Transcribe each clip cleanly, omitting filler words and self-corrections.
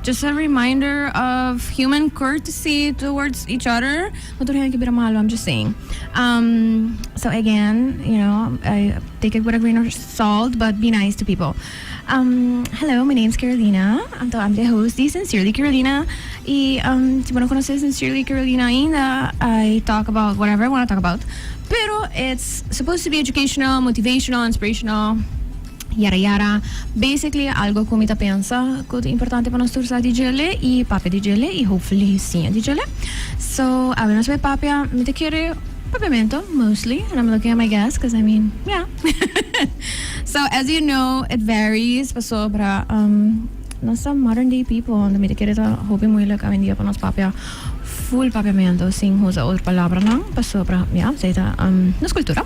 Just a reminder of human courtesy towards each other. No tur hende ke bira malo, I'm just saying. So again, I take it with a grain of salt, but be nice to people. Hello, my name's Carolina. Anto I'm the host di Sincerely Carolina. Y si bo no conoce Sincerely Carolina ainda, I talk about whatever I want to talk about. Pero it's supposed to be educational, motivational, inspirational, yada yada. Basically, algo cu mi ta pensa cu ta importante pa nos tur sa di djele y papia di djele y hopefully siña di djele. So, awe nos bay papia, mi ta kere papiamento mostly, and I'm looking at my guests because, I mean, yeah. So, as you know, it varies pasobra nos ta modern day people, anto mi ta kere ta hopi moeilijk awendia pa nos papia full papiamento sin usa otro palabranan pasobra, yeah, esey ta nos cultura.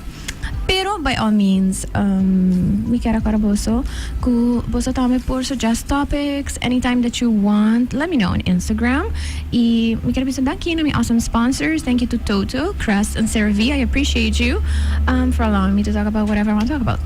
Pero by all means, mi kier a kòrda boso ku boso tambe por suggest topics anytime that you want. Let me know on Instagram. Y mi kier bisa danki na mi awesome sponsors. Thank you to Toto, Crest and CeraVe. I appreciate you for allowing me to talk about whatever I want to talk about.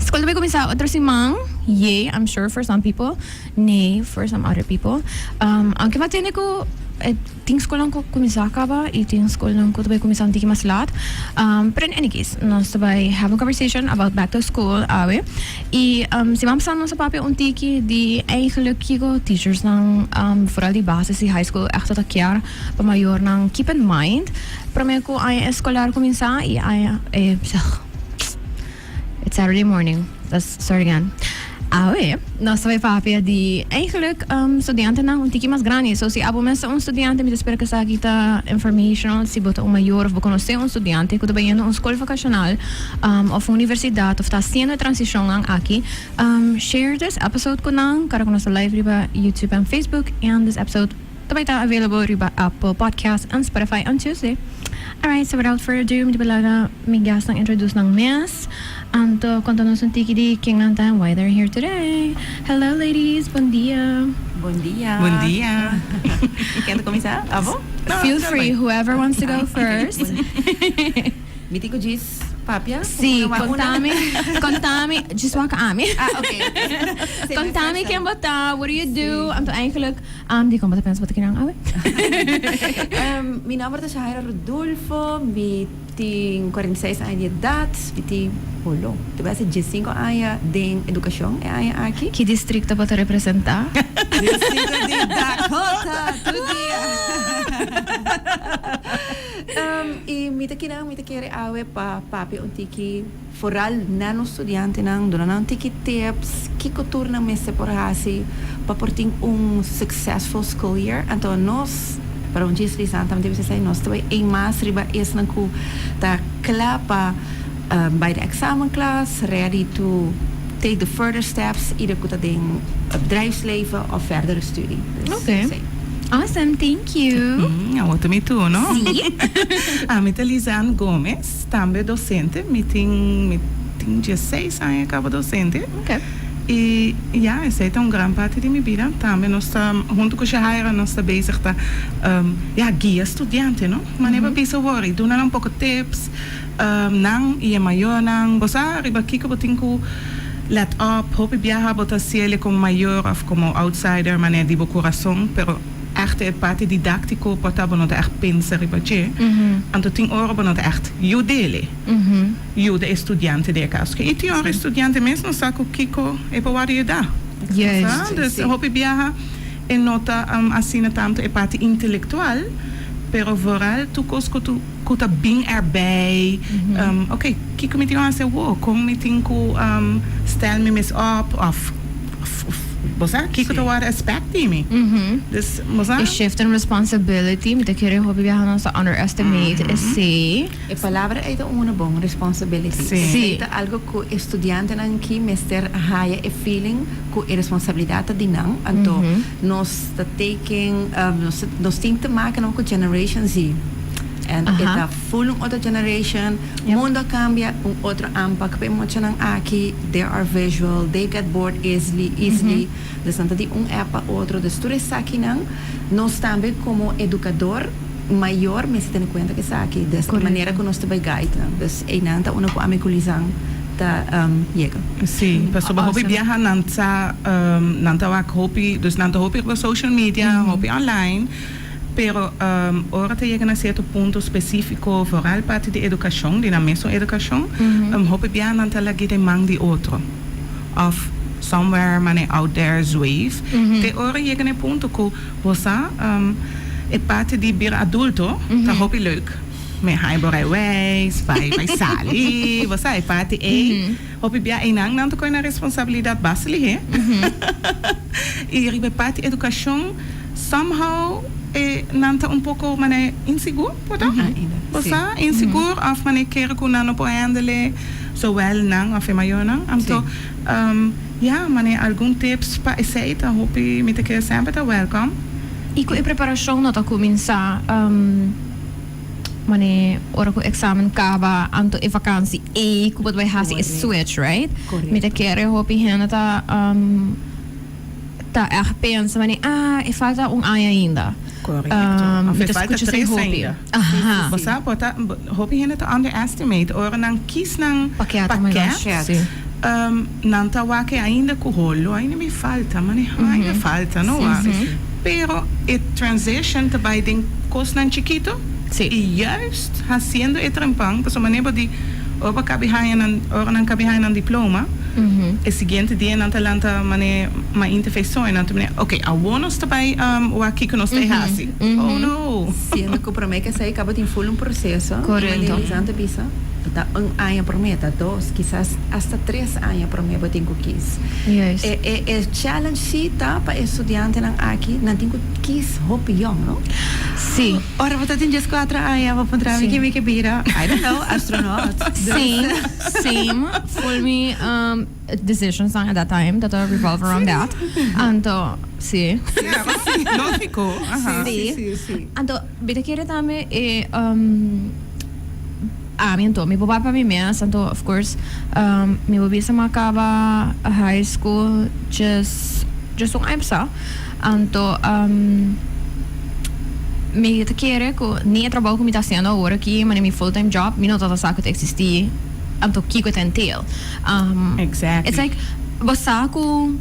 Skol ta bay kuminsá otro siman. Yay, I'm sure for some people. Nay for some other people. Aunke mi a tende ku e tin skolnan ku kuminsá kaba i tin skolnan ku ta bai kuminsá un tiki mas lat. Pero in any case, nos ta bai have a conversation about back to school awe. I siman pasá nos a papia un tiki di eigenlijk kiko teachersnan, vooral di basis di high school, ègt ta kier pa mayornan keep in mind promé ku aña eskolar kuminsá i aña e It's Saturday morning. Let's start again. Awe, nos ta bai papia di eigenlijk studiantenan un tiki mas grandi. So si abo mes ta un studiante, mi ta spera ku esaki ta informational. Si bo ta un mayor of bo konosé un studiante ku ta bayendo un skol vakashonal of un universidat of ta hasiendo e transishonnan aki, share this episode ku nan. Kara ku nos ta live riba YouTube en Facebook en this episode ta bai ta available riba Apple Podcast en Spotify on Tuesday. Alright, so without further ado, mi ta bai laga mi guestnan introduce nan mes. Anto konta nos un tiki di ken nan ta and why they're here today. Hello ladies, bon dia. Bon dia. Bon dia. Ken ta kuminsá? Abo? Feel free, whoever wants to go first. Mi tin ku djis papia? Sí, kontami, kontami, djis wak ami. Ah, ok. Kontami ken bo ta, what do you do? Anto eigenlijk Dikon bo ta pensa bo ta kinan awe? Mi nomber ta Shahaira Rodulfo, mi tin 46 aña di edat, mi tin holo, ta bai hasi 15 aña den edukashon e aña aki. Ki distrikto bo ta representá? Distrikto di Dakota, tur dia! I mi ta kinan, mi ta kere awe pa papia un tiki. Foral na nos studiantenan, duna nan un tiki tips kiko tur nan mester por hasi pa por tin un successful school year. Anto nos, para un djis Lisanne tambe ta bisa esei, nos ta bai ein mas riba esnan ku ta kla pa bai den examenklas, ready to take the further steps, either ku ta den bedrijfsleven of verdere studie. Dus Oké. esei. Awesome, thank you. Awor ta mi turno. Sí. Ami ta Lisanne Gomez. Tambe docente, mi tin mi tin dieseis aña caba docente. Y ya, esey ta un gran parti di mi bida. Tambe nos ta, hunto cu Shahaira, nos ta bezig ta, ya, guia studiante, no? Manera bo bisa wor, duna nan un poco tips, nan y e mayornan. Bo sa riba kico bo tin cu let up, hopi biaha bo ta haciele como mayor of como outsider, manera di bo curason, pero. Echt e parti didáktiko por ta bo no ta echt pensa riba dje, anto tin ora bo no ta echt yud'ele, yuda e studiante den e kaso aki. I tin ora e studiante mes no sa ku kiko e por wòrdu yudá. Juist. Dus hopi biaha e no ta asina tantu e parti intelektual, pero vooral tur kos ku tu ku ta bin erbij, oke, kiko mi tin ku hasi awor? Kon mi tin ku stel mi mes op òf. Bo sa kiko ta wòrdu expect di mi. Dus bo sa. E shift in responsibility, mi ta kere hopi biaha nos ta underestimate esei. E palabra ei ta unu bon, responsibility. Sí. Esei ta algo ku e studiantenan ki mester haya e feeling ku e responsabilidat ta di nan. Anto nos ta taking, nos tin te maken ku generation Z. En e ta full un otro generation. Mundo a cambia, un otro aanpak pa e muchanan aki, they are visual, they get bored easily, easily, dus nan ta di un app pa otro, dus tur esakinan nos tambe como educador mayor mester tene cuenta cu esaki, dus e manera cu nos ta bay guide nan, dus eynan ta unda cu ami cu Lizan. Ta yega. Si, pasobra hopi biaha nan sa, nan ta wak hopi, dus nan ta hopi riba social media, hopi online, pero ora ta yega na cierto punto specifico, vooral parti di educacion, di nan mesun educacion, hopi biaha nan ta lag'e den man di otro, of somewhere mane out there zweef, te ora yega na e punto cu bo sa, e parti di bira adulto ta hopi leuk. Mi haña bo rijbewijs, bai bai sali, bo sa e parti ei. Hopi bia einan nan ta kohe nan responsabilidat basta lihé. I riba e parti edukashon somehow e nan ta un poko manera insigur por ta? Bo sa, insigur òf manera kere ku nan no por handle zowel nan òf e mayornan. Anto ya manera algun tips pa esei ta hopi mi ta kere semper ta wèlkòm. I ku e preparashon no ta kuminsá? Mane ora ku examen kaba anto e vakansi ei ku bo ta bai hasi e switch, right? Mi ta kere hopi hende ta ta ègt pensa mane ah e falta un aña ainda. Korekto. Of Mi e ta falta skucha esei tres hopi. ainda. Aha. Bo sa bo ta hopi hende ta underestimate ora nan kis nan Pakèt, oh my gosh, pakèt si. Nan ta wak e ainda ku holo ainda mi falta maneha ainda falta no wak pero e transition ta bai den kosnan chikito i juist hasiendo e trempan pasobra manera bo di ora bo kabi haña nan ora nan kabi haña nan diploma e siguiente dia nan ta lanta mane mainta fe soño nan ta mane ok awor nos ta bai wak kiko nos ta e hasi oh no. Siendo ku prome ke esei kaba tin ful un proseso i manera Lisanne ta bisa. Ta un aña promé, ta dos, kisas hasta tres aña promé bo tin ku kis. E e e challenge sí ta pa e studiantenan aki, nan tin ku kis hopi yòn, no? Sí. Ora bo ta tin dieskuater aña bo puntra mi ke mi ke bira, I don't know, astronaut. Same, same. Full mi decisions nan at that time ta ta revolve around that. Anto, sí. Sí, lógico. Aha. Sí. Sí, sí. Anto, mi ta kere tambe e. Ami anto mi por papia mi mes anto of course mi por bisa mi a caba high school just just un aña pasa anto mi ta kere cu ni e trabao cu mi ta haciendo awor aki manera mi full time job mi no tabata sa cu ta existi anto kico ta entail Exactly. it's like bo sa cu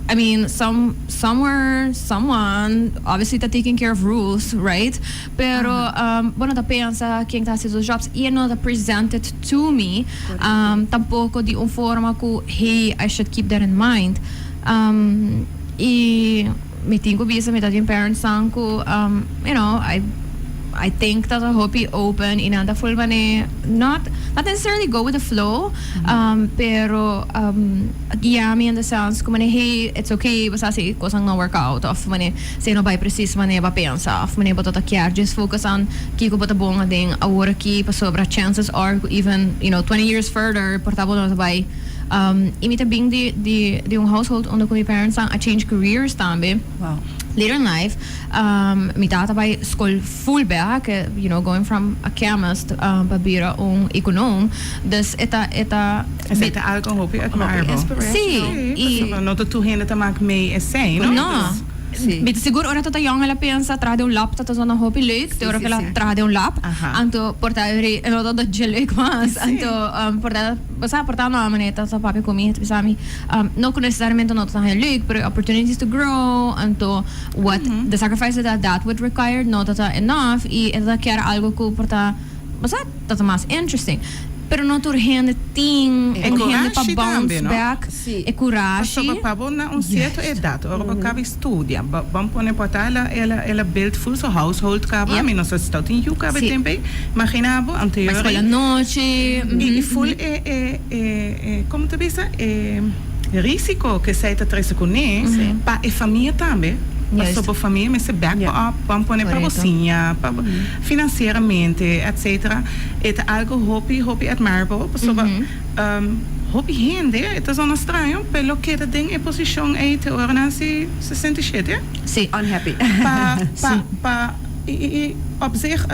I mean some somewhere someone obviously ta taking care of rules right. Pero bo no ta pensa ken ta hasi esos jobs y e no ta presented to me tampoco di un forma cu hey I should keep that in mind y mi tin cu bisa mi ta tin parents nan cu you know I I think ta ta hopi open y nan ta full mane not not necessarily go with the flow pero guia mi in the sense cu mane hey it's okay bo sa si cosnan no work out of mane Si no bai precies manera bo a pensa of manera bo ta ta kier, just focus on kiko bo ta bon aden awor aki pasobra chances are ku even you know 20 years further por ta bo no ta bai. Y mi ta bin di di di un household unda ku mi parents nan a change careers tambe later in life. Mi tata bai skol full bek, you know going from a chemist pa bira un econoom. Dus e ta e ta. Esei ta algo hopi admirable. Si, y. Pasobra no ta tur hende ta mak mee esei, no? No. Mi ta sigur ora ta ta yong el a pensa traha den un lab ta ta zona hopi leuk, te ora ku el a traha den un lab, anto por ta e no ta dje leuk mas, anto por ta, bo sa, por ta no manera ta ta papia ku mi, ta bisa mi, no ku nesesariamente no ta ta haña leuk, pero e opportunities to grow, anto what the sacrifices that that would require no ta ta enough, i e ta kier algo ku por ta, bo sa, ta ta mas interesting. Pero no tur hende tin E un hende pa kurashi bounce tambe, no? back. E kurashi. Pasobra pa bo na un sierto edat, ora bo kaba studia, bo ban pone por ta el a el a el a build full su household kaba, mi no sa si tau tin yu kaba e tempo ei, imagina bo, anto Bai skola anochi. I full e e e e como ta bisa e risico ku esei ta trese kuné pa e famia tambe, pasobra bo famia mester back bo up, ban pone pa bo siña, pa bo financieramente etcetera. E ta algo hopi hopi admirable pasobra hopi hende e ta zona straño pero lo keda den e posicion ey te ora nan si 67. Sí. Unhappy. Pa pa pa y y op zich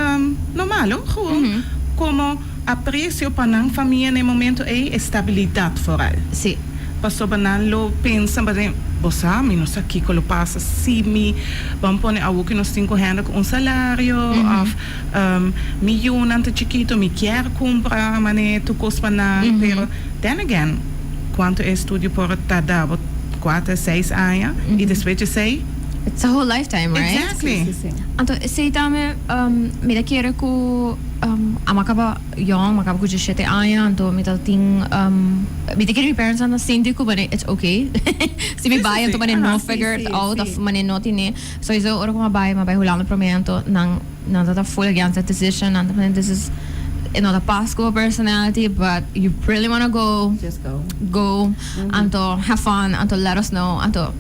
no malo gewoon como aprecio pa nan famia na e momento ey e stabilidad vooral. Sí. Pasobra nan lo pensa baden, bo sa, mi no sa kiko lo pasa si mi ban pone awo ku nos tin ku hende ku un salario òf mi yunan ta chikito, mi kier kumpra mane tur kos pa nan, pero. Then again, cuanto e estudio por tarda bo? 4, 6 aña y despues di esey? It's a whole lifetime, right? Exactly. Si. Anto, esey tambe, mi ta kere cu ami a caba young, mi a caba cu 17 aña, anto mi ta tin, mi ta kere mi parents a sinti cu mane it's okay si mi bay, anto mane no figure it out of mane no tine. Sowieso ora cu mi bay, mi bay Hulanda prome, anto nan ta full against that decision, nan ta mane this is not a pas cu personality, but you really wanna go, Just go. Go, anto have fun, anto let us know. Anto,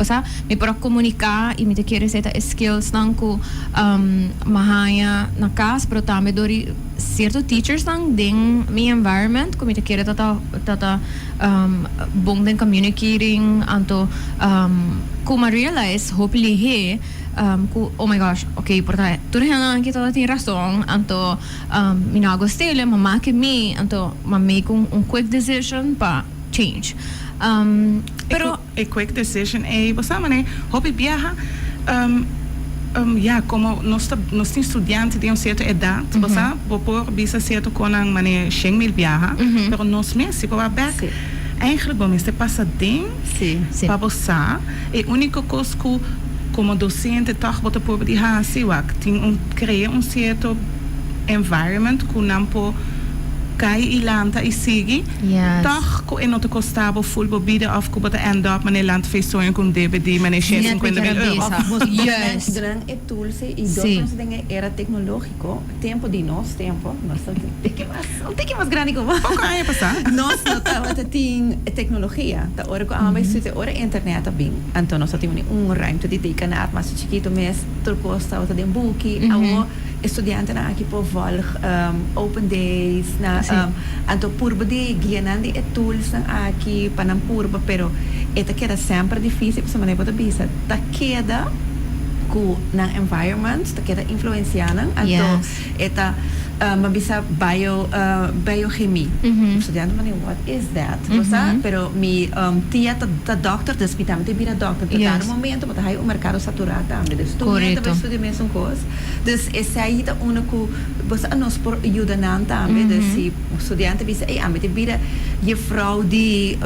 o mi por comunica y mi ta kere esey ta skills nan cu m'a haya na cas, pero tambe door di cierto teachers nan den mi environment cu mi ta kere ta bon den communicating, anto cu m'a realize hopi lihe cu, oh my gosh, okay, por ta tur hende aki ta tin rason, anto mi no a gust'e, ma make mi, anto m'a make un quick decision pa change. Pero E quick decision ey, bo sabi, ne, hopi biaha, ja, como nos tin studiante di un cierto edad, bo sa, bo por bisa cierto conan mane 100.000 biaha, pero nos mes, si bo va back, eigenlijk bo mester pasa den pa bo sa. E unico cos cu como docente toch bo ta por di hasi, wak, tin un crea un cierto environment cu nan por cay y lanta y sigui, toch cu e no ta costa bo full bo bida of cu bo ta end up mane land feestoen cu un debe di mane 150.000 euro. Durante e tools y dos den era tecnologico, tempo di nos tempo, nos un tiki mas grandi cu Poco aña pasa. Nos no tabata tin tecnologia. Ta ora cu ami studia, ora internet a bin. Anto nos tin un ruimte di decanaat mas chikito mes, tur cos tabata den buki. Awo studiantenan aki por volg open days na anto purba di guia nan di e tools nan aki pa nan purba, pero e ta keda semper dificil pasobra manera bo ta bisa, ta keda cu nan environment ta keda influencia nan. Anto e ta bisa biochemie. Studiante mane, "What is that?" Bo sa, pero mi tia ta doctor, dus mi tambe ta bira doctor. Pero dado momento bo ta haya un mercado satura tambe. Dus tur hende ta studia mesun cos. Dus esey ta uno cu bo sa nos por yuda nan tambe. Dus si studiante bisa, "Ey, ami ta bira juffrouw di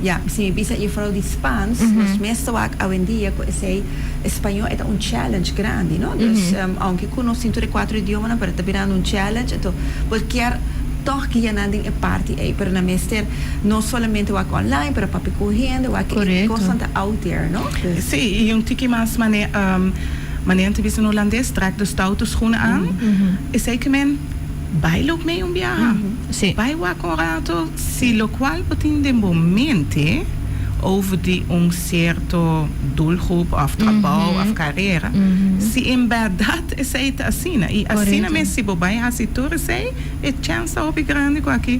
ja, si mi bisa juffrouw di Spaans," nos mes ta wak awendia cu esey Spañol e ta un challenge grandi, no? Dus aunke cu nos tin tur e cuatro idiomanan, pero ta birando un challenge, enton bo kier toch guia nan den e parti ey, pero nan mester no solamente wak online, pero papia cu hende, wak e cosnan ta out there, no? Dus. Sí, y un tiki mas mane ta bisa na Holandes, "Trek de stoute schoenen aan." Esey ke men bay loop mee un biaha. Bay wak un rato, si locual bo tin den bo mente over di un cierto doelgroep of trabou of carera, si en berdad esey ta asina. Y asina mes si bo bay haci tur esey, e chance ta hopi grandi cu aki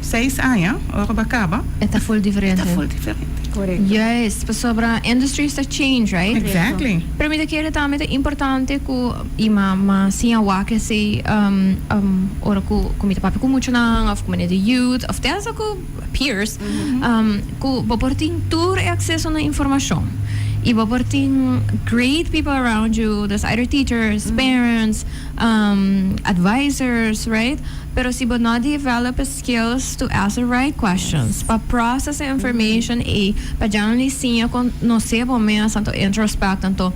6 aña, ora bo a caba, E ta full diferente. E ta full diferente. Juist, pasobra industries ta change, right? Exactly. Pero mi ta kere tambe ta importante cu y m'a siña wak esey ora cu mi ta papia cu muchanan of cu mi di youth of te hasta cu peers, cu bo por tin tur e acceso na informacion y bo por tin great people around you, dus either teachers, parents, advisors, right? Pero si bo no develop skills to ask the right questions, pa process the information y pa generally siña conoce bo mes, tanto introspect, tanto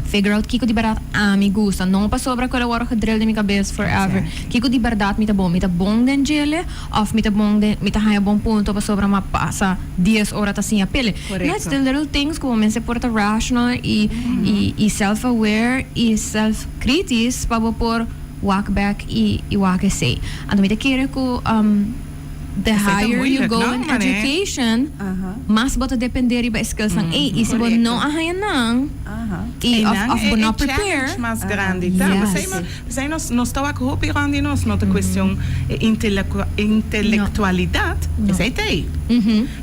figure out kiko di berdad ami gusta, no pasobra cu el a wordo gedrill den mi cabes forever. Kiko di berdad mi ta bon? Mi ta bon den djele of mi ta bon den, mi ta haya bon punto pasobra m'a pasa 10 ora ta siña pele? No, it's the little things cu bo mester por ta rational y self-aware y self-kritisch pa bo por walk back y wak esey. Anto mi ta kere cu the higher you go in education, mas bo ta depende riba e skills nan ey. Y si bo no a haya nan, y of bo no prepare. Mas grandi ta. Pesey nos ta wak hopi rond di nos, no ta cuestion intelectualidad, esey ta ey.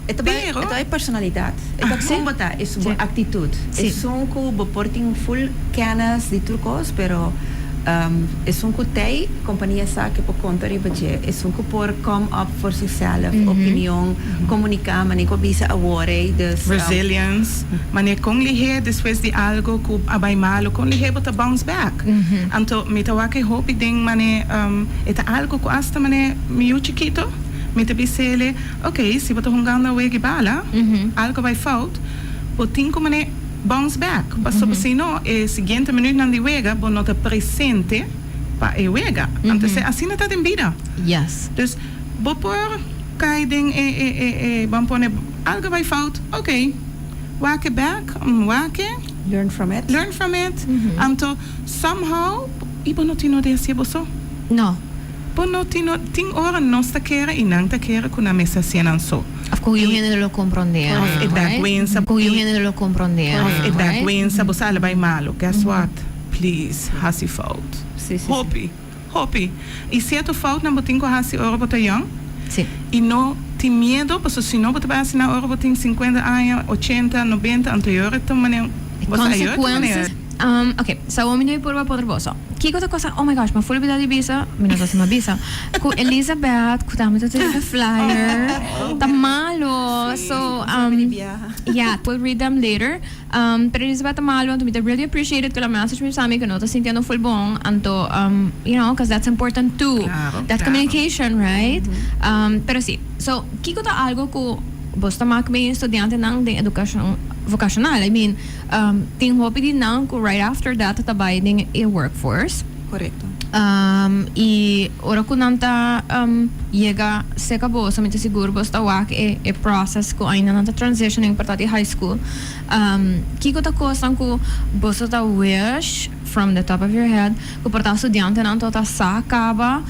Pero e ta e personalidad. E ta con bo ta, e su bo actitud. Esun cu bo por tin full kennis di tur cos, pero esun cu tey compania sa cu por conta riba dje. Esun cu por come up for zichzelf, opinion, comunica, manera cu a bisa awor ey. Dus, Resilience, manera con lihe despues di algo cu a bay malo, con lihe bo ta bounce back. Anto mi ta wak e hopi den mane e ta algo cu hasta mane mi yu chikito. Mi ta bis'é, ok, si bo ta hungando wega bala, algo bay fout, bo tin cu mane bounce back. Paso si no, e siguiente minuut nan di wega, bo no ta presente pa e wega. Anto, asina ta den bida. Dus, bo por cay den e, ban pone algo bay fout, ok, wak e back, wak e. Learn from it. Learn from it. Anto, somehow, y bo no tin no haci bo so. No. Bo no tin no, tin ora nos ta kere y nan ta kere cu nan mester haci nan so. Of cu e hende lo comprende. Of e vergüenza. Cu e hende lo comprende. Of e vergüenza, bo sali bay malo. Guess what? Please, hasi fout. Hopi, hopi. Y cierto fout nan bo tin cu hasi ora bo ta young. Y no tin miedo, paso si no bo ta bay hasi na ora bo tin 50 aña, 80, 90, anto e ora ta mane, bo sa e ora ta mane. Ok, so mi no por por boso. Kiko ta cosa, oh my gosh, m'a full olvida di bisa, mi no sa si m'a bisa. Cu Elizabeth, cu tambe ta tin flyer, ta malo. So, yeah, we'll read them later. Pero Elizabeth ta malo, anto mi ta really appreciate it cu el a message mi sa mi cu no ta sintiendo full bon, anto, because that's important too. Claro, That claro. Communication, right? Pero si, so, kiko ta algo cu bos ta mak mi estudiantenan den educacion vocacional? I mean, tin hopi di nan cu right after that ta bay den e workforce. Correcto. Y ora cu nan ta yega seca boso, mi ta sigur bos ta wak e process cu ainda nan ta transitioning pa ta di high school. Kiko ta cosnan cu boso ta wish from the top of your head cu por ta estudiantenan to ta sa caba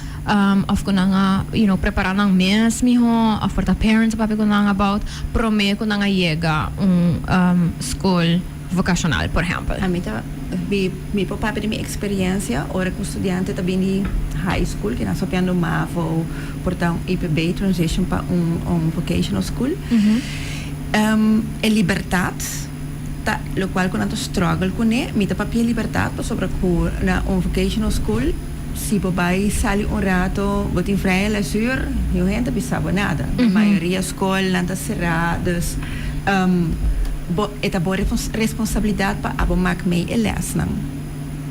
of cu nan a prepara nan mes miho of por ta parents papia cu nan about prome cu nan a yega un school vocacional, por ehempel? Ami ta mi por papia di mi experiencia ora cu studiante ta bin di high school, cu nan studiando MAVO, por ta un EPB transition pa un vocational school. E libertad ta locual cu nan ta struggle cune. Mi ta papia libertad pasobra cu na un vocational school, si bo bay sali un rato, bo tin vrije lesuur, niun hende ta bisa bo nada. Na mayoria school nan ta cera, dus bo e ta bo responsabilidad pa abo mak mee e lesnan.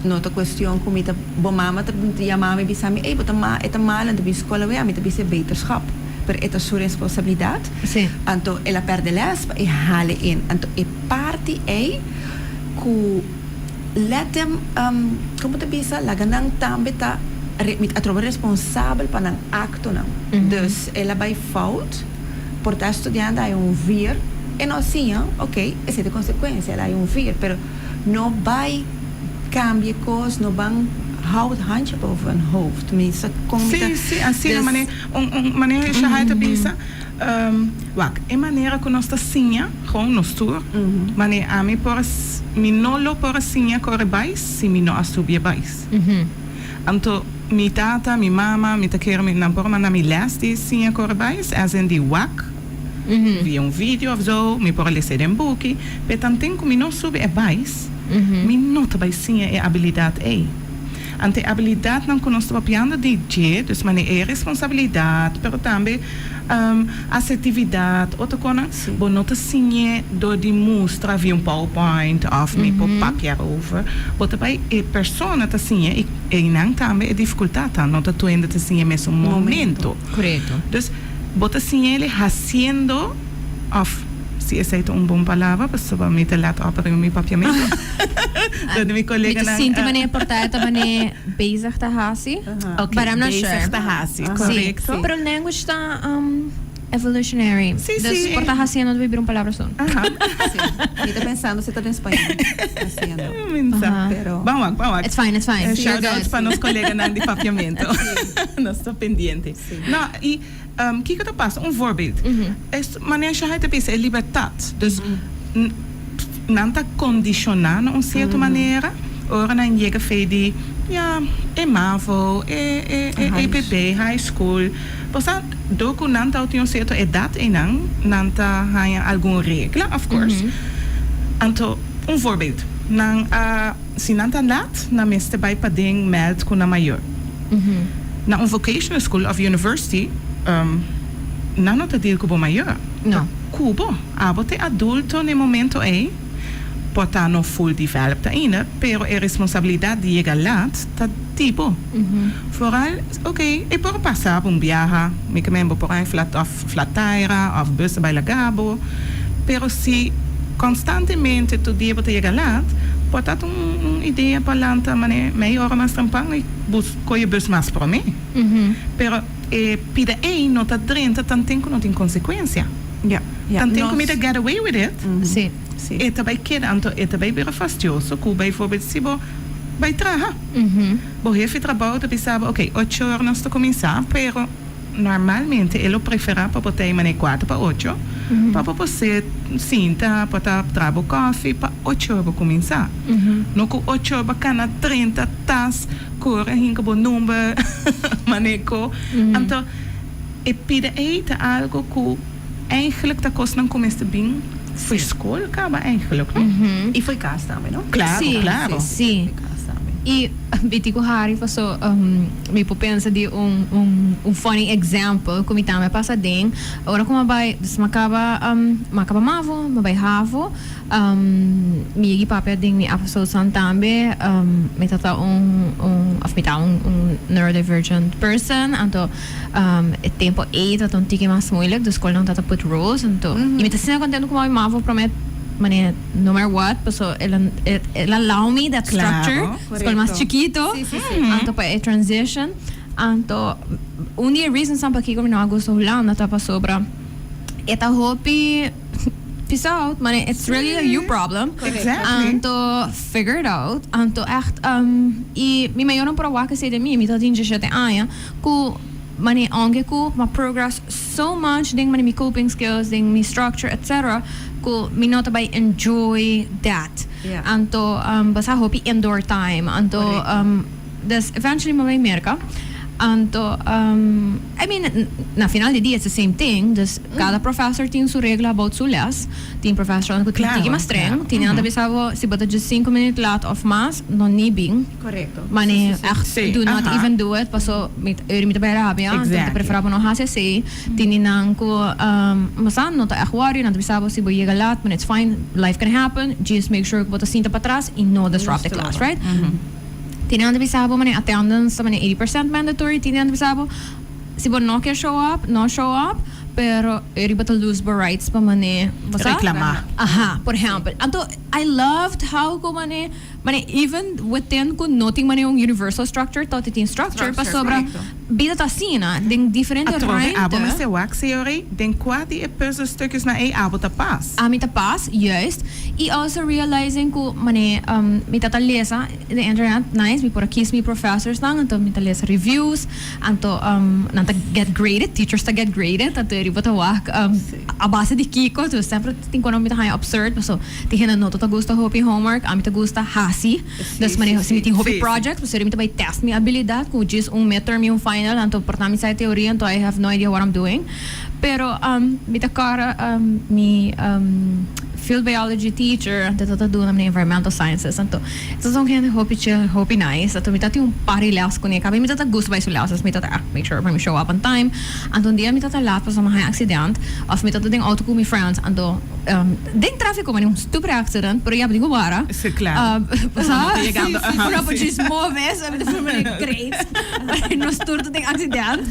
No ta cuestion cu mi ta bo mama ta yama mi bisa mi, "Ey, bo ta ma e ta malo, nan ta bin school awe." Ami ta bisa beterschap, pero e ta su responsabilidad. Anto el a perde les pa e hale in. Anto e parti ey cu let them, como ta bisa, laga nan tambe ta mi ta atrobe responsabel pa nan actonan. Dus el a bay fout, por ta estudiante hay un vier, e no siña, ok, esey ta e consecuencia, el a hay un vier, pero no bay cambia cos, no ban hou het handje boven hun hoofd. Mi sa con mi ta. Si, si, asina manera un manera Shahai ta bisa, wak, e manera cu nos ta siña, gewoon nos tur, manera ami por a, mi no lo por a siña core bais si mi no a subi e bais. Anto mi tata, mi mama, mi ta kere mi nan por a manda mi les di siña core bais, as in di wak via un video of zo, mi por a lesa den buki, pero tanten cu mi no subi e bais, mi no ta bay siña e habilidad ey. Anto e habilidadnan cu nos ta papiando di dje, dus manera e responsabilidad, pero tambe asertividad, otro conan, bo no ta siñ'e door di mustra via un PowerPoint of mi por papia erover. Bo ta bay e persona ta siña y eynan tambe e dificultad ta, no ta tur hende ta siña e mesun momento. Dus bo ta siñ'e haciendo of si esey ta un bon palabra, pasobra mi ta let op riba mi papiamento. Door di mi Mi ta coleganan. sinti manera por ta ta manera bezig ta hasi. Ok, But I'm not bezig sure. ta hasi, Si. correcto. Pero language ta evolutionary. Si, Dus si. por ta haciendo ta bira un palabra soon. Si. Mi ta pensando si ta den spañol. Haciendo. Minsa. Pero Ban wak, ban wak. It's fine, it's fine. You're Shout out good. pa nos coleganan di papiamento. Nos ta pendiente. No, y kiko ta pasa? Un voorbeeld. Es manera Shahai ta bisa, e libertad. Dus nan ta condiciona na un cierto manera. Ora nan yega fe di, ja, e MAVO, e EPB, high school. Posa, door cu nan ta tin un cierto edad y nan ta haya algun regla, of course. Anto, un voorbeeld. Nan a, si nan ta laat, nan mester bay paden meld cu nan mayor. Na un vocational school of university, nan no ta deal cu bo mayor. No. Cu bo. Abo ta adulto na e momento ey. Por ta no full developed ainda, pero e responsabilidad di yega laat ta di bo. Vooral, ok, e por pasa bo un biaha, mi ke men bo por haña flat of flat tire of bus ta bai laga bo, pero si constantemente tur dia bo ta yega laat, por ta un idea pa lanta mane mei ora mas trempan y bus coge bus mas prome. Pero e pida ey no ta drenta tanten cu no tin consecuencia. Tanten cu mi ta get away with it. E ta bai keda, anto e ta bai bira fastioso ku bijvoorbeeld si bo bai traha. Bo hefe trabou ta bisa bo, ok, ocho or nos ta kuminsá, pero normalmente e lo preferá pa bo ta ei manera kuater pa ocho, pa bo por sit, sinta, por ta traha bo kòfi, pa ocho or bo kuminsá. No ku ocho or bo kana 30 tas, kore hinka bo number, manera ku. Anto e pida ei ta algu ku. Eigenlijk ta kosnan ku mester bin fo'i skol kaba eigenlijk, no? I fo'i kas tambe, no? Klaro, klaro. Sí. I biti ku Harry paso mi por pensa di un un funny example ku mi tambe a pasa den. Ora ku mi a bai, dus mi a kaba mi a kaba mavo, mi a bai havo. Mi yegi papia den mi episodes-nan tambe. Mi ta ta un un of mi ta un un neurodivergent person, anto. E tempo ei ta un tiki mas moeilijk, dus skolnan ta ta put rules, anto y mi ta asina contento cu mami mavo prome mane no matter what, paso el a el a allow me that structure, skol mas chikito, anto pa e transition, anto un di e reasonsnan pakiko mi no a gusta Hulanda ta pasobra e ta hopi peace out, mane it's really a you problem, anto figure it out, anto echt y mi mayornan por a wak esei den mi, mi ta tin diesshete aña. Ku mane aunke ku m'a progress so much den mane mi coping skills, den mi structure etc. Ku mi no ta bai enjoy that. Anto basa hopi indoor time. Anto dus eventually m'a bai Merca. Anto I mean na final di dia it's the same thing. Dus kada professor tin su regla about su les. Tin professornan ku tin tiki mas streng. Tin nan ta bisa bo si bo ta djis sinku minüt laat of mas no ni bin. Correcto. Mane echt do not even do it paso mi ta mi ta bai rabia anto mi ta prefera bo no haci asey. Tin di nan cu bo sa no ta echt worry nan ta bisa bo si bo yega laat but it's fine life can happen just make sure cu bo ta sinta patras y no disrupt the class right. Tin di nan ta bisa bo mane attendance ta mane 80% mandatory tin di nan ta bisa bo si bo no kier show up no show up pero riba ta lose bo rights pa mane bo sa. Reclama. Aha por ehempel anto I loved how cu mane. Mane even within cu no tin mane un universal structure tot e tin structure pasobra bida ta asina den diferente Atrobe ruimte. abo mester wak señorey den cua di e puzzelstukjes nan ey abo ta pas. Ami ta pas, juist. Y also realizing cu mane mi ta ta lesa den internet nice mi por a kies mi professors nan anto mi ta lesa reviews anto nan ta get graded teachers ta get graded anto e riba ta wak a base di kico dus semper tin cuando mi ta haya absurd paso Tin hende no ta ta gusta hopi homework, ami ta gusta hasi. Dus manera si mi tin hopi projects, pasobra mi ta bai test mi abilidad cu djis un midterm y un final, anto por ta mi sa e teoria, anto I have no idea what I'm doing. Pero mi ta corda mi field biology teacher, anto e ta duna mi environmental sciences, anto e ta un hende hopi chill, hopi nice, anto mi ta tin un par di les cune, caba mi ta ta gusta bai su les, mi ta ta make sure pa mi show up on time. Anto un dia mi ta ta laat pasobra mi a haña accident, of mi ta ta den auto cu mi friends, anto. Den tráfiko mane un stupid accident, pero ya bo tin ku wara. Sí, claro. Sa? Uno ta yegando, aha, Uno por sí. djis move, so mi ta feel mane great. Nos tur ta den accident.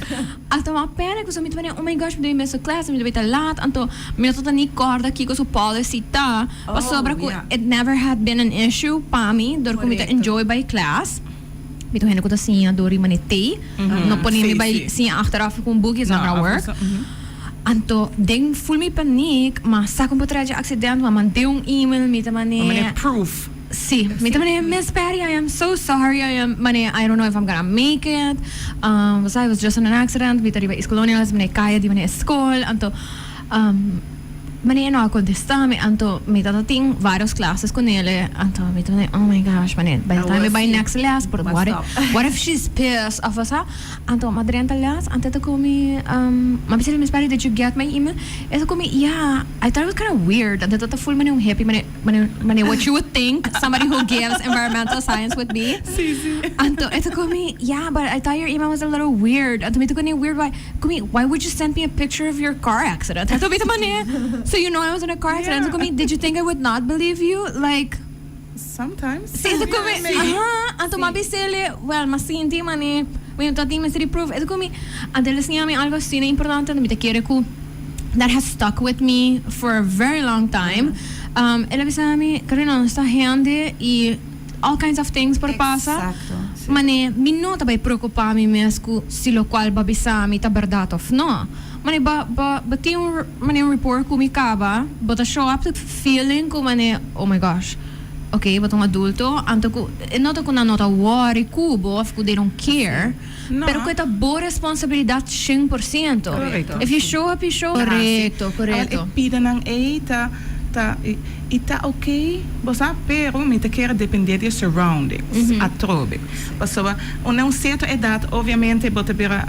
Anto mi a pena ku so mi ta mane, oh my gosh, mi ta bin mesa class, mi ta bin ta laat, anto mi no ta ni kòrda kiko su policy ta, pasobra ku it never had been an issue pa mi, dor ku mi ta enjoy bai class. Mi ta un hende ku ta siña dor di mane tei. No pone mi bai siña achteraf ku un buki, it's not gonna work. Anto den full mi paniek, ma sa con por trae dje accident, ma mand'é un email, mi ta man'é. Ma man'é proof. Sí, mi ta man'é, Miss Patty, I am so sorry, I am, man'é, I don't know if I'm gonna make it, I was just in an accident, mi ta riba East Colonial, es man'é kaya di man'é skol, anto. Manera e no a contesta mi, anto mi tata tin varios clases cu nele, anto mi ta oh my gosh, manera by the time mi bay next les, por what if, what if she's pissed of asa, anto mi a drenta les, anto e ta cu mi, mi a bisa Miss Patty did you get my email? E ta cu mi yeah, I thought it was kinda weird, anto e tata full manera un hippie, manera, manera, manera what you would think somebody who gives environmental science would be, anto e ta cu mi yeah, but I thought your email was a little weird, anto mi ta cu ne weird why? Kumi, why would you send me a picture of your car accident? Anto mi ta manera, So you know I was in a car accident. Ku mi, did you think I would not believe you? Like, Sometimes. Si, ku mi, Maybe. Aha, anto m'a bisele, well, m'a sinti, mane, mi no tin mester di proof. E ku mi, anto el a siña mi algo asina importante, mi ta kere ku that has stuck with me for a very long time. El a bisa mi, Carolina, nos ta hende y all kinds of things por pasa. Mane, mi no ta bay preocupa mi mes ku si locual ba bisa mi ta berdad of no. Mane, ba, ba, ba tin un, mane, un rapport ku mi caba, bo ta show up to feeling ku mane, oh my gosh, ok, bo ta un adulto, anto ku, e no ta ku nan no ta worry ku bo of ku they don't care, No. pero ku e ta bo responsabilidad 100%. If you show up, you show up. Correcto, correcto. E pidanan ei ta ta i ta ok, bo sa, pero mi ta kere depende di e surroundings atrobe. Pasobra un un cierto edad obviamente bo ta bira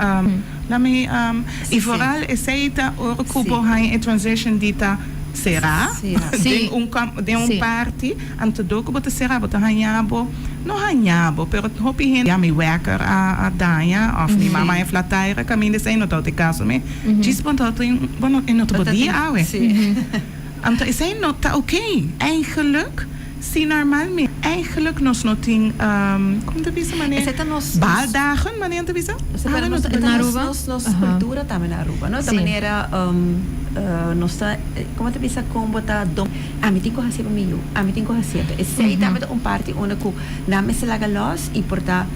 laat mi i vooral esei ta ora ku bo haña e transition di ta será den un den un parti, anto dor ku bo ta será bo ta haña bo, no haña bo, pero hopi hende ya mi wekker a daña òf mi mama a flat tire kaminda esei no ta e kaso mi djis bo no tin bo no e no ta bo dia awe. Anto esei no ta ok eigenlijk si normalmente eigenlijk nos no tin como ta bisa mane Esei ta nos baaldagen mane ta bisa Pero nos Na Aruba? nos cultura tambe na Aruba, no? Ta manera nos ta como ta bisa con bo ta dom ami tin cu haci pa mi yu, ami tin cu haci eto. Esei tambe ta un parti unda cu nan mester laga los y por ta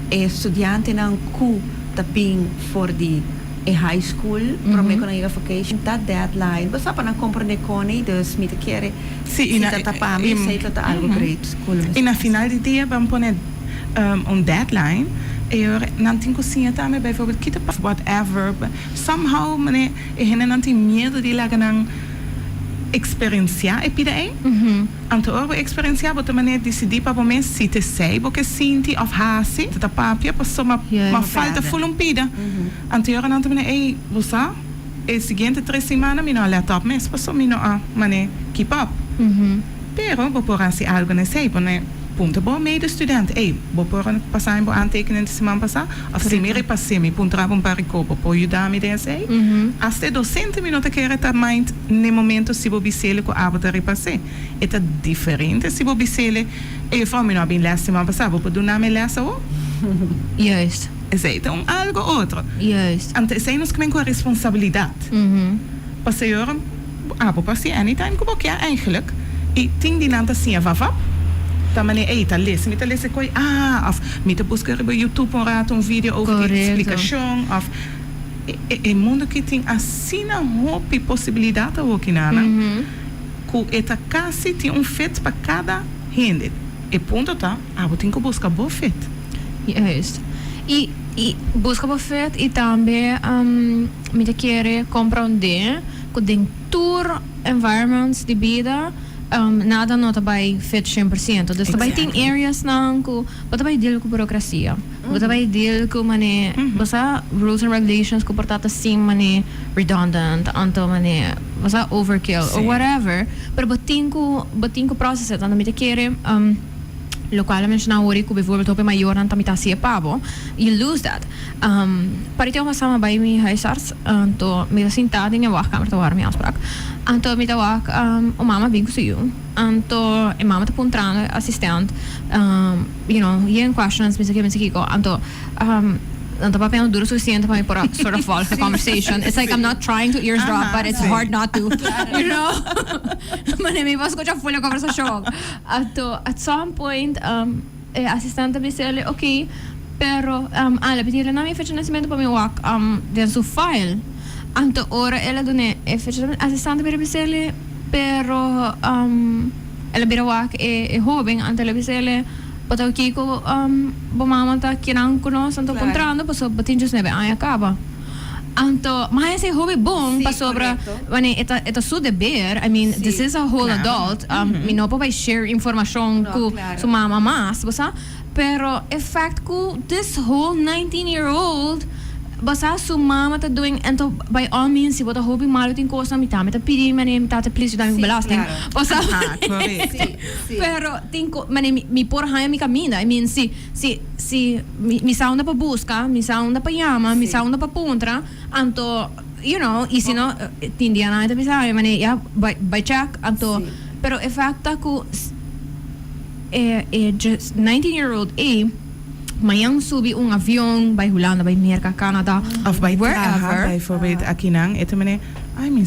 e studiantenan cu ta bin for di e high school prome cu nan yega vacation ta deadline bo sa pa nan comprende con dus mi ta kere Si, si ta ta pa mi esei ta ta algo great cu lo Y mester na haci. Final di dia ban pone un deadline e ora nan tin cu siña tambe bijvoorbeeld kita pa whatever somehow mane e hendenan tin miedo di laga nan experiencia e pida ei. Anto ora bo experiencia bo ta mane dicidi pa bo mes si ta esei bo ke sinti of haci ta papia pasobra ma falta ful un pida. Anto e ora nan ta mane ei bo sa e siguiente 3 simana mi no a let op mes pasobra mi no a mane keep up. Pero bo por haci algo na esei, pone punta bo medestudent, ei, bo por pasa bo aantekening di siman pasa of si mi repasé mi puntra bo un par di ko, bo por yuda mi den esei. Hasta e docente mi no ta kere ta mind n'e momento si bo bisele ku abo ta repasé. E ta diferente si bo bisele, ei, juffrouw, mi no a bin les siman pasa, bo por duna mi les awo? Esei ta un algo otro. Anto esei nos kimen ku responsabilidad. Pasobra abo por haci anytime ku bo kier eigenlijk y tin di nan ta siña vavap ta manera ey ta lesa mi ta lesa koy ah of mi ta busca riba YouTube un rato un video over di explicacion of e e mundo aki tin asina hopi posibilidad awoki nan ku e ta casi tin un fit pa cada hende. E punto ta abo tin ku busca bo fit. Juist. Y busca bo fit y tambe mi ta kere comprende cu den tur environments di bida nada no ta bay fit 100%. Dus ta bay tin areas nan cu bo ta bay deal cu burocracia. Bo ta bay deal cu mane bo sa rules and regulations cu por ta ta sin mane redundant anto mane bo sa overkill or whatever. Pero bo tin cu process it. Anto mi ta kere locual a menciona awor cu bijvoorbeeld hopi mayornan ta mi ta haci e pa bo, you lose that. Pariti un pasá mi a bai mi huisarts, anto mi ta sintá den e wachtkamer ta wara mi afspraak. Anto mi ta wak un mama bin ku su yu, anto e mama ta puntrando e asistent yen questions, mi sa ke, mi sa kiko, anto nan ta papiando duro suficiente pa mi por a sort of volg the conversation. It's like I'm not trying to eavesdrop, but it's hard not to. Mane mi por scucha full e conversacion. Anto at some point e asistente a bis'el, ok, pero el a pidi'el na mi fecha di nacimento pa mi wak den su file. Anto ora el a dun'é e fecha di asistente a bira bis'el, pero el a bira wak e hoben, anto el a bis'el, bo ta kiko bo mama ta kinan ku nos anto puntrando pasobra bo tin 19 aña kaba. Anto, ma esei hopi bon pasobra wanneer e ta su deber, I mean, this is a whole adult, mi no por bai share informacion cu su mama mas, bo sa? Pero e fact cu this whole 19 year old, bo sa, su mama ta doing, anto by all means, si bo ta hopi malo tin cosnan, mi tambe ta pidi manera mi tata please yuda mi cu belasting, bo sa? Pero tin manera mi por haña mi caminda, I mean, si mi sa unda pa busca, mi sa unda pa yama, mi sa unda pa puntra, anto. Y si no, tin dia nan ta bisa mi mane ya bai check anto pero e fact ta cu e e just 19 year old ey mañan subi un avion bai Hulanda, bai Merca, Canada, Of bai traha wherever. Bijvoorbeeld akinan e ta mane ay mi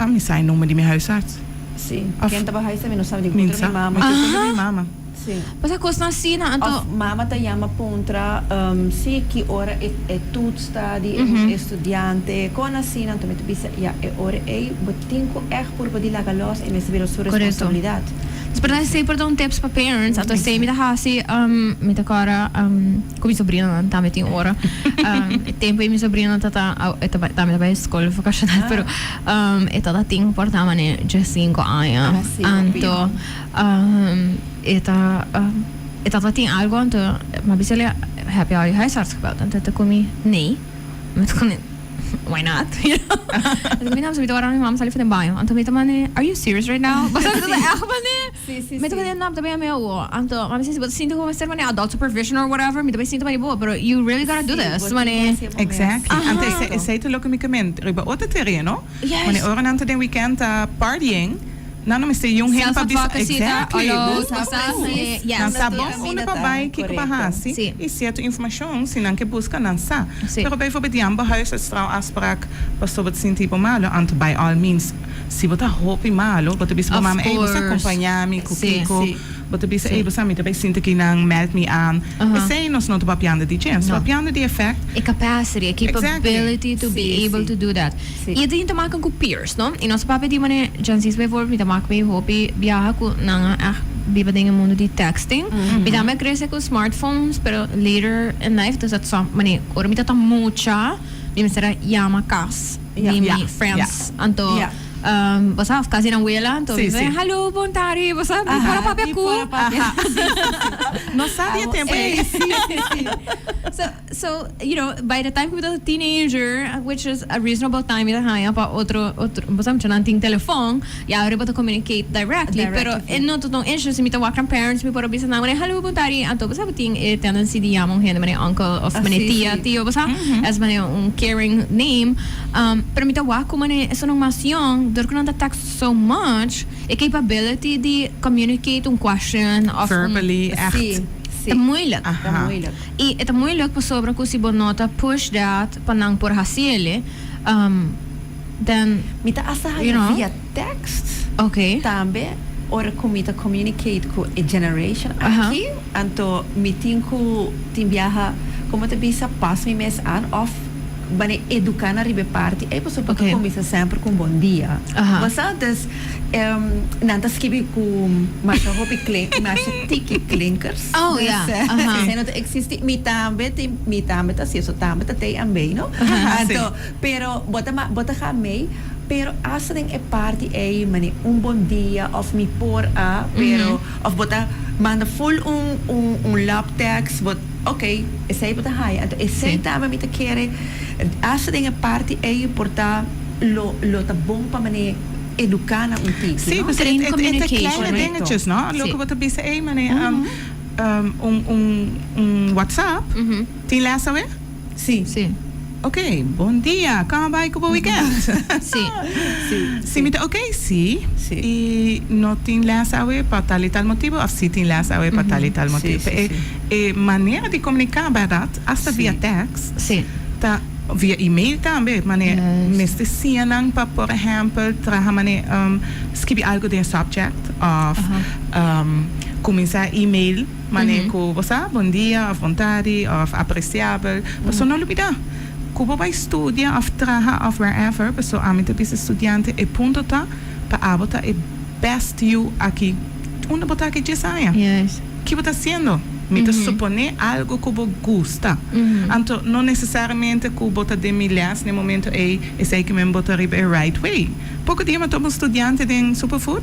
mi sa e nomber di mi huisarts. Si, Of ken ta bai huisarts mi no sa, mi mi puntra sa mi mama. Mi puntra mi mama. Si. Pasa cosnan asina anto. Of mama ta yama puntra si ki ora e e toets ta di e studiante, con asina anto mi ta bisa ya e ora ey bo tin cu echt purba di laga los y mester bira su Correcto. responsabilidad. Dus por esey por ta un tips pa parents, anto esey mi ta haci, mi ta cora cu mi sobrinonan tambe tin ora, e tempo ey mi sobrino ta ta e ta tambe ta bay scol vocacional pero e ta ta tin por ta mane diescinco aña anto E ta e tata tin algo anto m'a bisa el heb je al je huisarts gebeld? Anto e ta ku mi nee. Mi ta ku why not? You know? E ta ku mi no, mi ta wara mi mama sali for den baño. Anto mi ta mane are you serious right now? Pasobra mi ta echt mane mi ta ku no, mi ta bay mi awo. Anto m'a bisa si bo ta sinti ku bo mester mane adult supervision or whatever mi ta bay sinti mane bo pero you really gotta do this mane. Exactly. Anto esei ta loke mi ke ment riba otro tereno. Mane ora nan ta den weekend ta partying. Nan no mester yun hende pa bisa exactly. Nan sa bon unda pa bai, kiko pa hasi y cierto informacion si nan ke busca nan sa. Pero bijvoorbeeld jan bo huisarts trouw afspraak pasobra bo ta sinti bo malo, anto by all means si bo ta hopi malo bo ta bisa bo mama ey bo sa acompaña mi cu kiko, bo ta bisa ey bo sa mi ta bay sinti ki nan meld mi aan. Esey nos no ta papiando di dje, nos ta papiando di effect. E capacity, e capability to be able to do that. I e tin te maken ku peers, no? I nos papia di manera Gen Z's bijvoorbeeld, mi ta mak mee hopi biaha ku nan a echt biba den e mundu di texting. Mi tambe a krese ku smartphones, pero later in life, dus dat som, manera ora mi ta ta mucha, mi mester a yama kas di mi friends. Anto, bo sa, of kas di nan wela, anto mi ta hallo, bon tardi, bo sa, mi por a papia ku. No sa di e tempo ei. So, So, you know, by the time ku mi ta teenager, which is a reasonable time mi ta haña pa otro, otro, bo sa muchanan tin telefon, ya ora bo ta communicate directly, pero e no ta un issue si mi ta wak nan parents mi por a bisa nan manera hallo bon tardi, anto bo sa bo tin e tendency di yama un hende manera uncle of manera tia, tio, bo sa, es manera un caring name, pero mi ta wak ku manera esunnan mas yong, dor ku nan ta text so much, e capability di communicate un question of un. Verbally, echt. Ta moeilijk. Ta moeilijk. I e ta moeilijk pasobra ku si bo no ta push dat pa nan por hasi el'e, then, Mi ta hasta you haya know. via text Oké. tambe ora ku mi ta communicate ku e generation aki, anto mi tin ku tin biaha, komo ta bisa, pas mi mes aan of Bane educa nan riba e parti ey pasobra bo ta cuminsa semper cu un bon dia. Bo sa? Dus nan ta skibi cu masha hopi klink, masha tiki klinkers. Oh, ja. Dus esey no ta existi. Mi tambe tin, mi tambe ta haci eso tambe ta tey en bay, no? Anto, pero bo ta bo ta ga mee, pero hasta den e parti ey mane un bon dia of mi por a, pero of bo ta manda full un un un lap text, bo. Ok, esei bo ta haya. Anto esei tambe mi ta kere, asta den e parti ei por ta lo lo ta bon pa manera eduká nan un tiki, Sí, no? pues Train e e ta communication. kleine Correcto. dingetjes, no? Loke bo ta bisa ei manera un un un WhatsApp tin les awe? Sí. Sí. Ok, bon dia, kon a bai ku bo weekend? Sí. Sí. Si mi ta ok, sí. Sí. I no tin les awe pa tal i tal motibu of sí tin les awe pa tal i tal motibu. Sí, sí, sí. E manera di komuniká, bèrdat, asta via tèks, Sí. ta via email tambe, manera Yes. mester siña nan pa, por ehèmpel, traha manera skibi algu den subject of kuminsá email. Mane ku bo sa bon dia of bon tardi of apresiabel, paso no lubida ku bo bai studia of traha of wherever, paso ami ta bisa studiante e punto ta pa abo ta e best you aki unda bo ta aki djes aña. Ki bo ta hasiendo? Mi ta supone algo ku bo gusta. Anto no nesesariamente ku bo ta den mi les na e momento ei esei ke men bo ta riba e right way. Poko dia mi a topa un studiante den Superfood,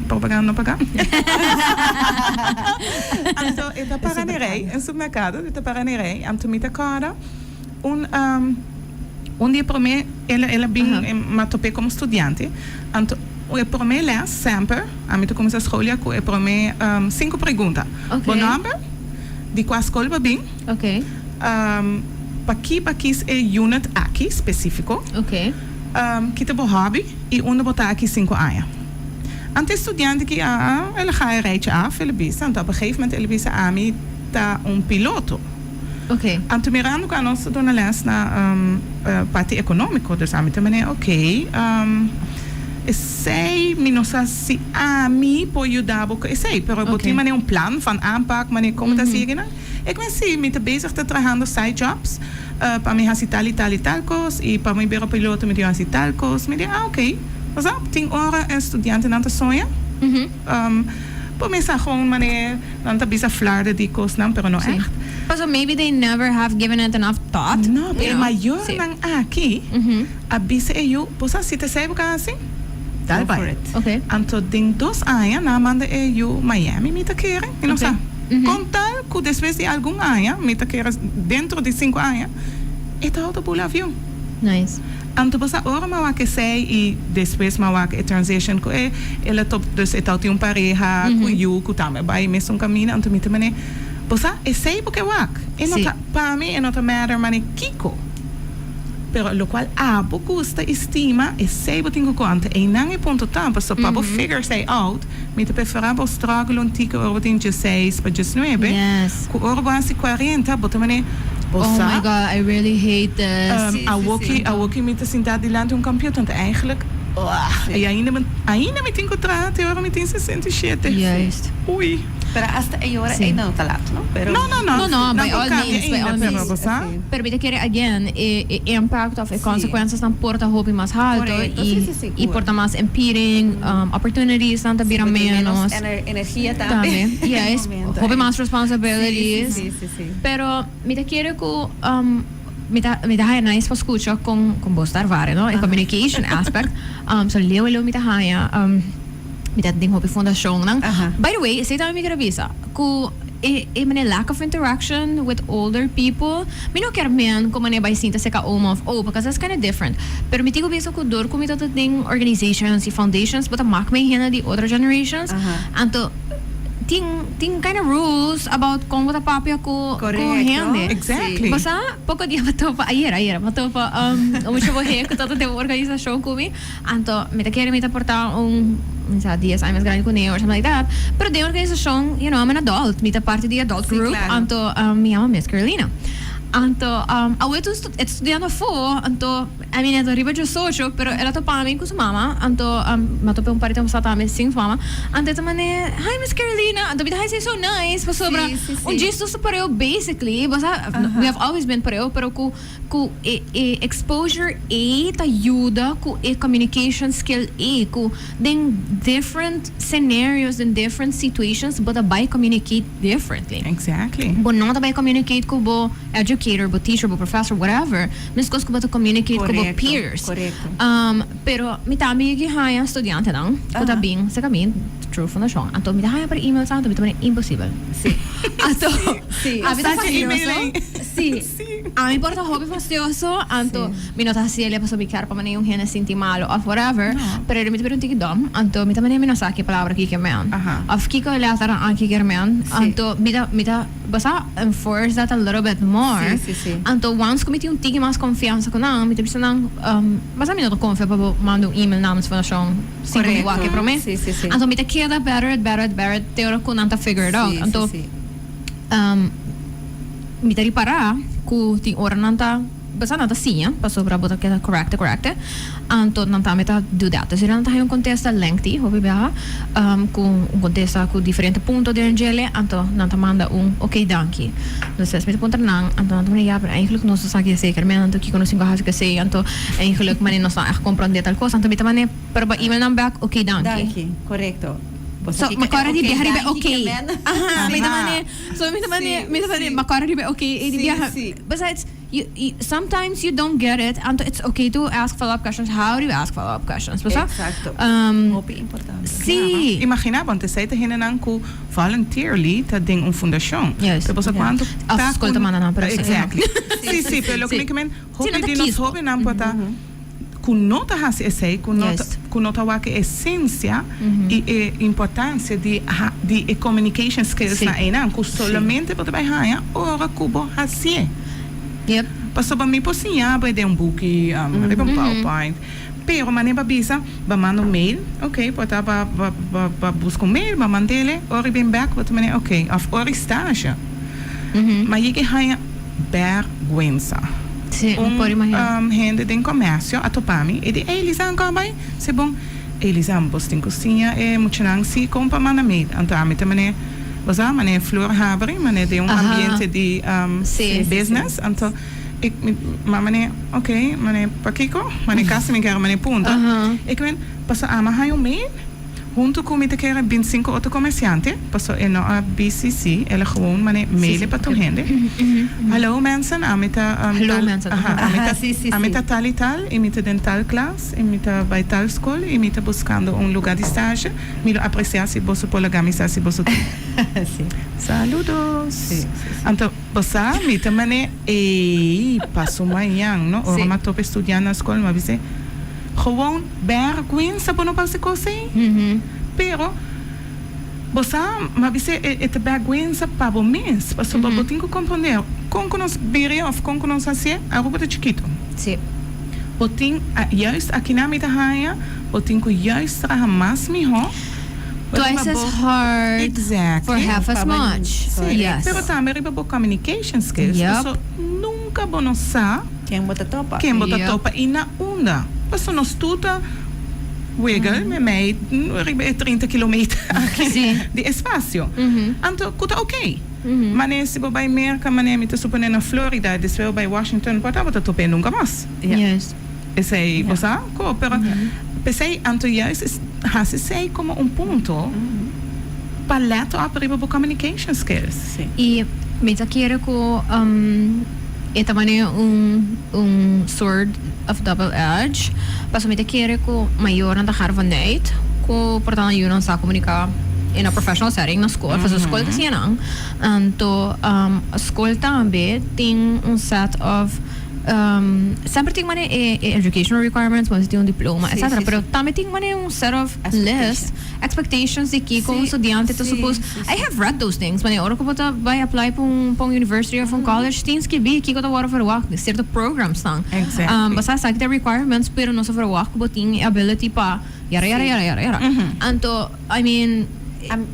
propaganda no paga. Anto e ta para na e rei, en supermercado, e ta para na e rei, anto mi ta kòrda un un di e promé el el a bin mi a top'é komo studiante, anto e promé lès semper ami ta kuminsá scholia ku e promé sinku pregunta, bo nòmber, di kua skol bo a bin, Pakiko b'a kies e unit aki spesífiko? Ki ta bo hobby i unda bo ta aki 5 aña? Anto e studiante ki a el a ga e rijtje af, el a bisa, anto op een gegeven moment el a bisa: "Ami ta un piloto." Anto mirando ku nos ta duna les na parti ekonómiko, dus ami ta manera, ok, esei mi no sa si ami por yuda bo ku esei, pero bo tin manera un plan van aanpak, manera kon ta sigui nan. Ik ben si, mi ta bezig ta trahando side jobs pa mi hasi tal i tal i tal kos i pa mi bira piloto mi tin hasi tal kos. Mi di: "Ah, ok." What's up? Tin ora e studiantenan ta soña. Por mi sa gewoon manera nan ta bisa flarde di kosnan, pero no echt. So maybe they never have given it enough thought. No, pero mayornan aki a bisa e yu: "Bo sa si ta esei bo ka hasi? Dal Go for bai." it. Anto den 2 aña nan a manda e yu Miami, mi ta kere, mi no sa. Kon tal ku despues di algun aña, mi ta kere dentro di 5 aña, e ta auto bula avion. Anto bo sa ora m'a wak esei i despues m'a wak e transition ku e el a top, dus e tabatin un pareha ku yu ku tambe bai mesun kaminda, anto mi ta manera: bo sa esei bo ke wak e no ta pa mi, e no ta matter manera kiko, pero lokual abo gusta i stima, esei bo tin ku konta. Einan e punto ta pasobra pa bo figure esei out, mi ta preferá bo struggle un tiki ora bo tin 16 pa 19 ku ora bo hasi 40 bo ta manera, bo Oh sa my God, I really hate this. Awoki mi ta sinta dilanti un computer, anto eigenlijk, i ainda mi tin ku traha te ora mi tin 67. Ui. Pero hasta e ora ei no ta laat, no? Pero No, no, no. No, by all means, by all pero means. Bo sa? Pero mi ta kere again, e impact of e consequences nan por ta hopi mas halto i i por ta mas impeding opportunities nan ta bira menos. Energia tambe. Tambe. Yes, hopi mas responsibilities. Pero mi ta kere ku mi ta haya nice pa skucha kon bo ta ervaren, no? E communication aspect. So leu leu mi ta haya mi ta den hopi fundashonnan. By the way, esei tambe mi ker a bisa ku e manera lack of interaction with older people, mi no kier men ku manera bai sinta serka oma of opa, because that's kind of different. Pero mi tin ku bisa ku dor ku mi ta den organizations i foundations, bo ta mak mee hende di otro generations. Anto tin kind of rules about kon bo ta papia ku hende. Bo sa poko dia mi a topa, ayera mi a topa un mucha muher ku tabata den un organisashon ku mi. Anto mi ta kere mi ta porta un, mi sa, 10 aña mas grandi ku ne or something like that. Pero den organisashon, I'm an adult. Mi ta parti di adult group. Anto mi yama Miss Carolina. Anto awe tur e ta studiando afó, anto, I mean, e ta riba 18, pero el a topa mi ku su mama. Anto mi a topa un par di tempu pasá tambe sin su mama. Anto e ta manera: "Hi, Miss Carolina." Anto mi ta haci so nice pasobra un djis nos ta pareu basically. Bo sa, we have always been pareu, pero ku e exposure ei ta yuda ku e communication skill ei ku den different scenarios, den different situations bo ta bai communicate differently. Bo no ta bai communicate ku bo educator, bo teacher, bo professor, whatever, meskos ku bo ta communicate ku bo peers. Pero mi tambe yegi haña studiantenan ku ta bin serka mi through fundashon, anto mi ta haña por email sa, anto mi ta pone imposibel. Anto ami ta fastioso. Si. Ami por ta hopi fastioso, anto mi no ta hasi el pasobra mi kier pa manera un hende sinti malo of whatever, pero mi ta bira un tiki dom, anto mi ta manera mi no sa ki palabra ki kier men of kiko e letra aki kier men, anto mi ta basa enforce that a little bit more. Anto once ku mi tin un tiki mas konfiansa ku nan, mi ta bisa nan: "Basa mi no ta konfia pa bo manda un email namens fundashon sin ku mi wak e promé." Anto mi ta keda better, better, better te ora ku nan ta figure it out. Anto mi ta ripará ku tin ora nan ta basa nan ta siña pasobra bo ta keda correcte, correcte, anto nan tambe ta do that. Dus nan ta haña un kontesta lengthy hopi biaha ku un kontesta ku diferente punto den djele, anto nan ta manda un "Oké, danki." Dus mi ta puntra nan, anto nan ta manda: "Ja, pero eigenlijk nos no sa ke zeker men, anto kiko nos tin ku hasi ku esei? Anto eigenlijk manera nos no echt komprondé tal kos." Anto mi ta manda, pero bo email nan back: "Oké, danki." Danki, korekto. So mi kòrda di biaha riba oké. Aha, mi ta manda, so mi ta manda mi kòrda riba oké i di biaha. Besides, sometimes you don't get it, anto it's okay to ask follow up questions. How do you ask follow up questions? Bo sa? Exacto. Hopi importante. Si. Imagina bo, anto esei ta hendenan ku voluntarily ta den un fundashon. Pero bo sa kuantu ta ku Skol ta manda nan, pero si. Exactly. Si, pero loke mi ke men, hopi di nos hobennan por ta ku no ta hasi esei, ku no ta wak e esensia i e importansia di e communication skills na einan, ku solamente bo ta bai haña ora ku bo hasié. Pasobra mi por siña bo den un buki, riba un PowerPoint, pero manera bo a bisa, bo a manda un mail, ok, por ta bo a buska un mail, bo a mand'ele, ora e bin bek bo ta manera ok, of ora e stage. Ma yega e haña bèrgwensa. Sí, mi por imagina. Un hende den comercio a topa mi, e di, ey Lizanne, con a bay? Si bon. Ey Lizanne, bos tin cu siña e muchanan si con pa manda mail. Anto ami ta manera, bo sa, manera flor habri, manera den un ambiente di business. Anto e mi manera, ok, manera pakico? Manera casi mi kere manera punta. E kimen, pasobra ami a haña un mail. Hunto cu mi ta kere binticinco otro comerciante, paso e no a BCC, el a gewoon mane maile pa tur hende. Hallo mensen, ami ta Hallo tal, mensen, aha, aha. ami ta, Aha, si, si, ami si. ta tal y tal y mi ta den tal klas y mi ta bay tal school y mi ta buscando un lugar di stage, mi lo aprecia si boso por laga mi sa si boso tin. Si. Saludos. Si, si, si. Anto, bo sa, mi ta mane, ey, paso mañan, no, ora Si. mi a topa e studiant na school, mi a bis'e, Gewoon bèrgwensa bo no por hasi kos ei. Pero bo sa, mi bisa e ta bèrgwensa pa bo mes, pasobra bo tin ku komprondé kon ku nos bira òf kon ku nos hasié, Aruba ta chikitu. Bo tin, juist akinan mi ta haña, bo tin ku juist traha mas mihó. Twice as hard for half as much. Sí, pero tambe riba bo communication skills, pasobra nunka bo no sa. Ken bo ta topa? Ken bo ta topa i na unda? Pasobra nos tur ta wiggle meimei riba e 30 kilometer aki di espasio. Anto ku ta oké. Manera si bo bai Merka, manera mi ta suponé na Florida, despues bo bai Washington, por ta bo ta top'é nunka mas. Esei bo sa ko, pero p'esei anto juist hasi esei komo un punto pa let op riba bo communication skills. I mi ta kere ku e ta manera un un sword of double edge, pasobra mi ta kere ku mayornan ta har vanuit ku por ta nan yunan sa komuniká in a professional setting na skol, pasobra skol ta siña nan. Anto skol tambe tin un set of Semper tin mane e educational requirements, bo mester tin un diploma, etcetera, pero tambe tin mane un set of list, expectations di kiko un studiante ta suppose. I have read those things, mane ora ku bo ta bai apply pa un pa un university of un college tin skibí kiko ta wòrdu verwagt, sierto programs nan. Bo sa esaki ta requirements, pero nos ta verwagt ku bo tin e ability pa yara yara yara yara yara. Anto, I mean.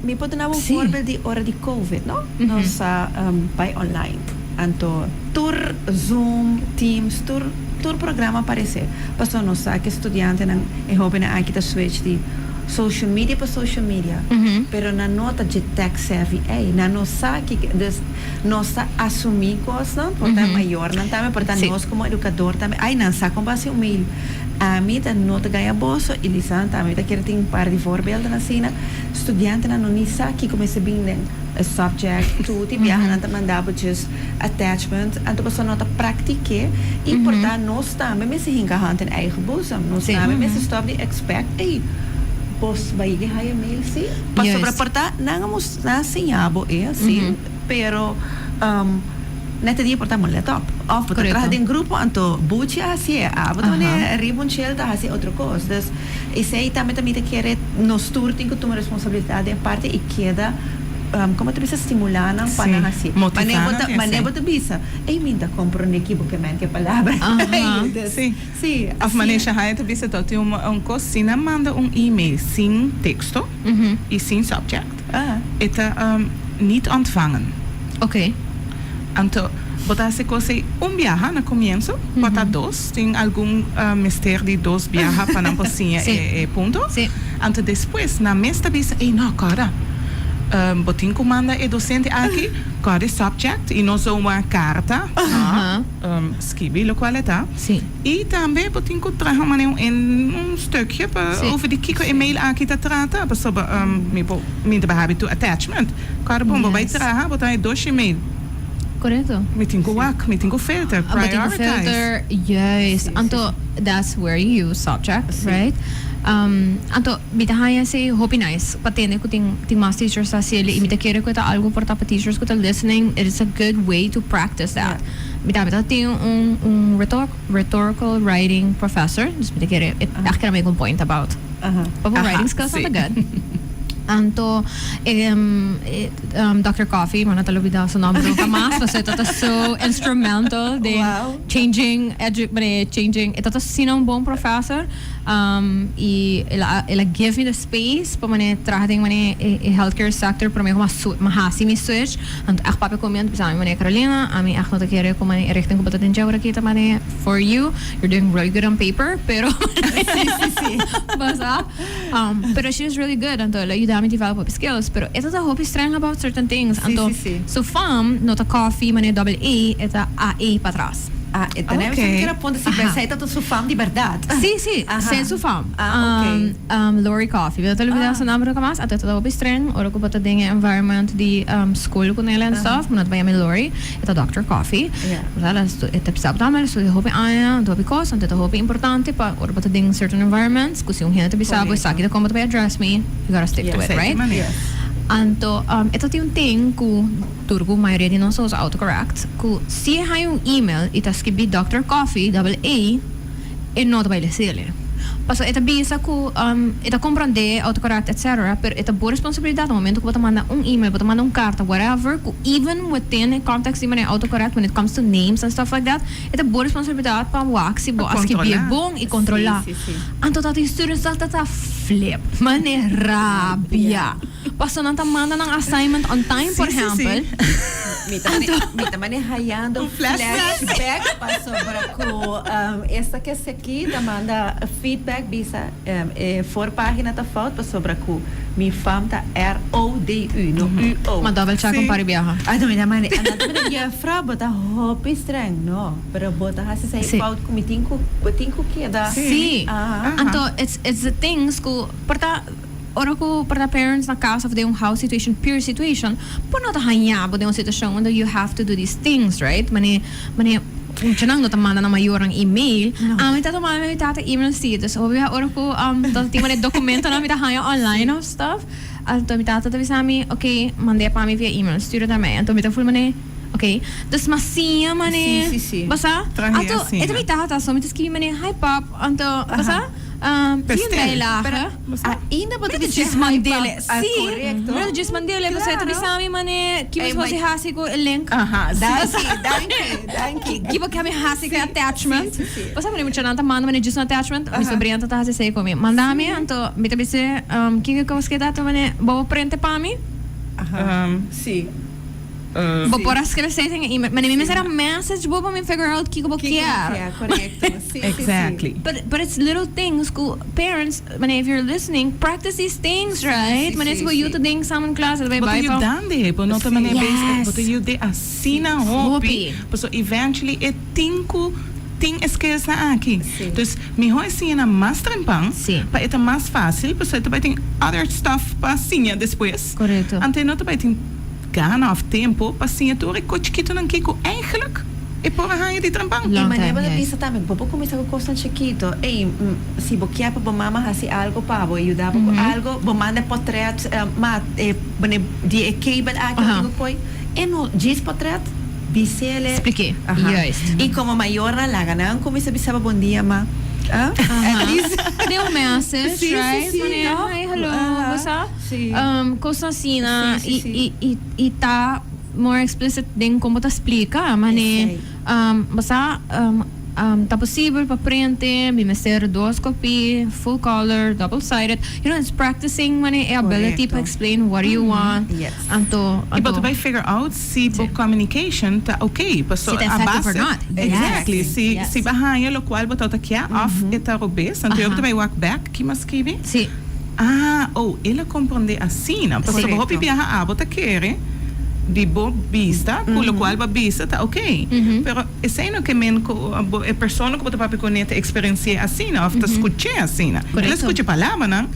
Mi por duna bo un voorbeeld di ora di covid no, nos a bai online anto tur zoom, teams, tur tur programa aparece pasobra nos sa ke studiantenan e hobennan aki ta switch di social media pa social media pero nan no ta dje tech savvy ey nan no sa kiko dus nos ta asumi cosnan por ta mayornan tambe por ta nos como educador tambe ay nan sa con bo haci un mail. Ami ta no ta gaña boso i Lisanne tambe. Mi ta kere tin un par di voorbeelden asina. Studiantenan no ni sa kiko mester bin den e subject. Tur di biaha nan ta manda bo just attachment. Anto pasobra no ta praktik'é. I por ta nos tambe mester hinka hand in eigen boezem. Nos tambe mester stop di expect, ey, bos bai di haya mail si. Pasobra por ta nan a mus nan a siña bo e asi, pero. Net e dia por ta bo let op. Of bo ta traha den grupo anto Buchi a hasié, abo ta wanneer riba un chel ta hasi otro kos. Dus esei tambe ta mi ta kere nos tur tin ku tuma responsabilidat den parti i keda komo ta bisa stimulá nan pa nan hasié. Motivá nan den esei. Manera bo ta bisa, ey mi ta komprondé ki bo ke men ke palabra. Dus si. Of manera Shahaya ta bisa to tin un kos si nan manda un email sin teksto i sin subject. E ta niet ontvangen. Oké. Anto, bo ta hasi kos ei un biaha na komienso, por ta dos. Tin algun mester di dos biaha pa nan por siña e punto. Anto despues nan mes ta bisa, ey no, kòrda, bo tin ku manda e dosente aki, kòrda e subject i no zomaar karta, no, skibi lokual e ta. I tambe bo tin ku traha manera un un stukje pa over di kiko e mail aki ta trata pasobra mi por mi ta habi tur attachment. Kòrda bon bo bai traha bo ta haña dos email. Korekto. Mi tin ku wak, mi tin ku filter, Bo tin ku prioritize. filter, juist. Anto that's where you use subject, right? Anto mi ta haña esei hopi nice pa tende ku tin tin mas teachers ta hasiel i mi ta kere ku e ta algu por ta pa teachers ku ta listening, it is a good way to practice that. Mi tambe ta tin un un rhetorical writing professor, dus mi ta kere e echt kere make un point about pa bo writing skills nan ta good. Anto e Dòkter Coffee, mi no ta lubida su nòmber nunka mas, pasobra e tabata so instrumental den changing edu, changing, e tabata asina un bon professor i el a el a give me the space pa manera traha den manera e healthcare sector prome ku mi a hasi mi switch. Anto ègt papia ku mi a bisa mi manera, Carolina, ami ègt no ta kere ku manera e richting ku bo ta den dje awor aki ta manera for you, you're doing really good on paper, pero basa. Pero she was really good, anto el a yuda mi develop hopi skills, pero e ta ta hopi streng about certain things, anto su fam no ta coffee manera double A, e ta AA patras. Ah, e ta okay. Mi kier a punta si esei ta su fam di berdad. Si, si, esei su fam. Ah, okay. Lori Coffee, mi no ta olbida su nomber nunca mas, anto e ta ta hopi streng ora cu bo ta den e environment di school cu nel en stuff, bo no ta bay yama e Lori, e ta Doctor Coffee. E ta bisa bo tambe, el a studia hopi aña, hopi cos, anto e ta hopi importante pa ora bo ta den certain environments, cu si un hende ta bisa bo esaki ta como ta bay address me, you gotta stick to it, right? Anto e ta tin un ting cu tur cu mayoria di nos ta usa autocorrect, cu si e haña un email y ta skibi Doctor Coffee, double A, e no ta bay lesele. Pasobra e ta bisa cu e ta comprende autocorrect etc. Pero e ta bo responsabilidad na momento cu bo ta manda un email, bo ta manda un carta, whatever, cu even within e context di manera autocorrect when it comes to names and stuff like that, e ta bo responsabilidad pa wak si bo a skibi e bon y controla. Anto ta tin students ta ta flip, mane rabia. Pasobra nan ta manda nan assignment on time, por ehempel. Mi ta mi ta manehayando un flashback pasobra ku esta ke seki ta manda feedback bisa e voorpagina ta fout pasobra ku mi fam ta R-O-D-U no U-O. Ma double check un par di biaha. Anto mi ta manda anto mi ta juffrouw bo ta hopi streng no pero bo ta hasi esei fout ku mi tin ku bo tin ku keda. Si anto it's it's the things ku por ta. Ora ku por ta parents na kas of den un house situation, peer situation, por no ta haña bo den un situashon unda you have to do these things, right? Mane, mane muchanan no ta manda nan mayornan email. Ami ta tuma mi tata email si. Dus hopi bia ora ku ta tin mane dokumentonan mi ta haña online of stuff, anto mi tata ta bisa mi, ok, mand'é pa mi via email, stuur het naar mij. Anto mi ta voel mane, ok. Dus m'a siña mane, basa? Anto e ta mi tata, so mi ta skibi mane, hi pap, anto, basa? Sin bijlage. Ainda bo ta bisa hi mandele. pap. Si. Korekto. Mi ta djis mandele pasobra e ta bisa mi mane ki mi hasi hasi ku e link. Aha, si. Danki, danki, danki. Ki bo ke mi hasi ku e attachment. Bo sa mane muchanan ta manda mane djis un attachment. Mi sobrina ta ta hasi esei ku mi. Manda mi anto mi ta bisa kiko ku bo ta mane bo por prente pa mi? Aha, si. Bo por a scribe esei den e email. Mane mi mester a message bo pa mi figure out kiko bo Kiko bo kier. kier, korekto. Si, si, si. Exactly. But it's little things ku parents, mane if you're listening, practice these things, right? Si, Mane si, si bo yu si. ta den examen klas, el ta bai Bo ta bai pa. yudando e, bo no ta mane Yes. bezig, bo ta yud'é asina hopi. Hopi. Pasobra eventually e tin ku tin e skillsnan aki. Si. Dus mihó e siña nan mas trempan Si. pa e ta mas fácil, pasobra e ta bai tin other stuff pa siña despues. Korekto. Anto e no ta bai tin gana of tempo pa siña tur e kos chikitonan ki ku eigenlijk e por a haña di trempan. I Long manera time, bo ta yes. bisa tambe, bo por kuminsá ku kosnan chikito. Ey, si bo kier pa bo mama hasi algo pa bo, yuda bo ku algo, bo manda e potret, ma e pone di e kabel aki of kiko koi. E no djis potret, bis'ele. Spliké, Aha. juist. I komo mayornan laga nan kuminsá bisa bo bon dia, ma. Ah, at least. Den un message, Si, si, right? si, Manera, no? hi, hello, Aha. bo sa? Si. Kosnan asina Si, si, si. i i i ta more explicit den kon bo ta splika. Mane Esei. bo sa ta posibel pa prente, mi mester dos kopi, full color, double sided. You know, it's practicing mane e ability pa Korekto. explain what you want. Yes. Anto, I bo anto. ta bai figure out si bo Si. communication ta okay. Paso Si ta a effective base or not. Yes. Exactly. Si Yes. si bo haña lokual bo tabata kia of e ta robes, anto yo bo ta bai wak bek ki mas skibi. Si. Ah, oh, el a comprende asina. Pasobra bo hopi biaha abo ta kere di bo bista cu locual bo a bisa ta ok. Pero esey no ke men cu bo e persona cu bo ta papia cune ta experienci'e asina of ta scuch'e asina. El a scucha palabranan,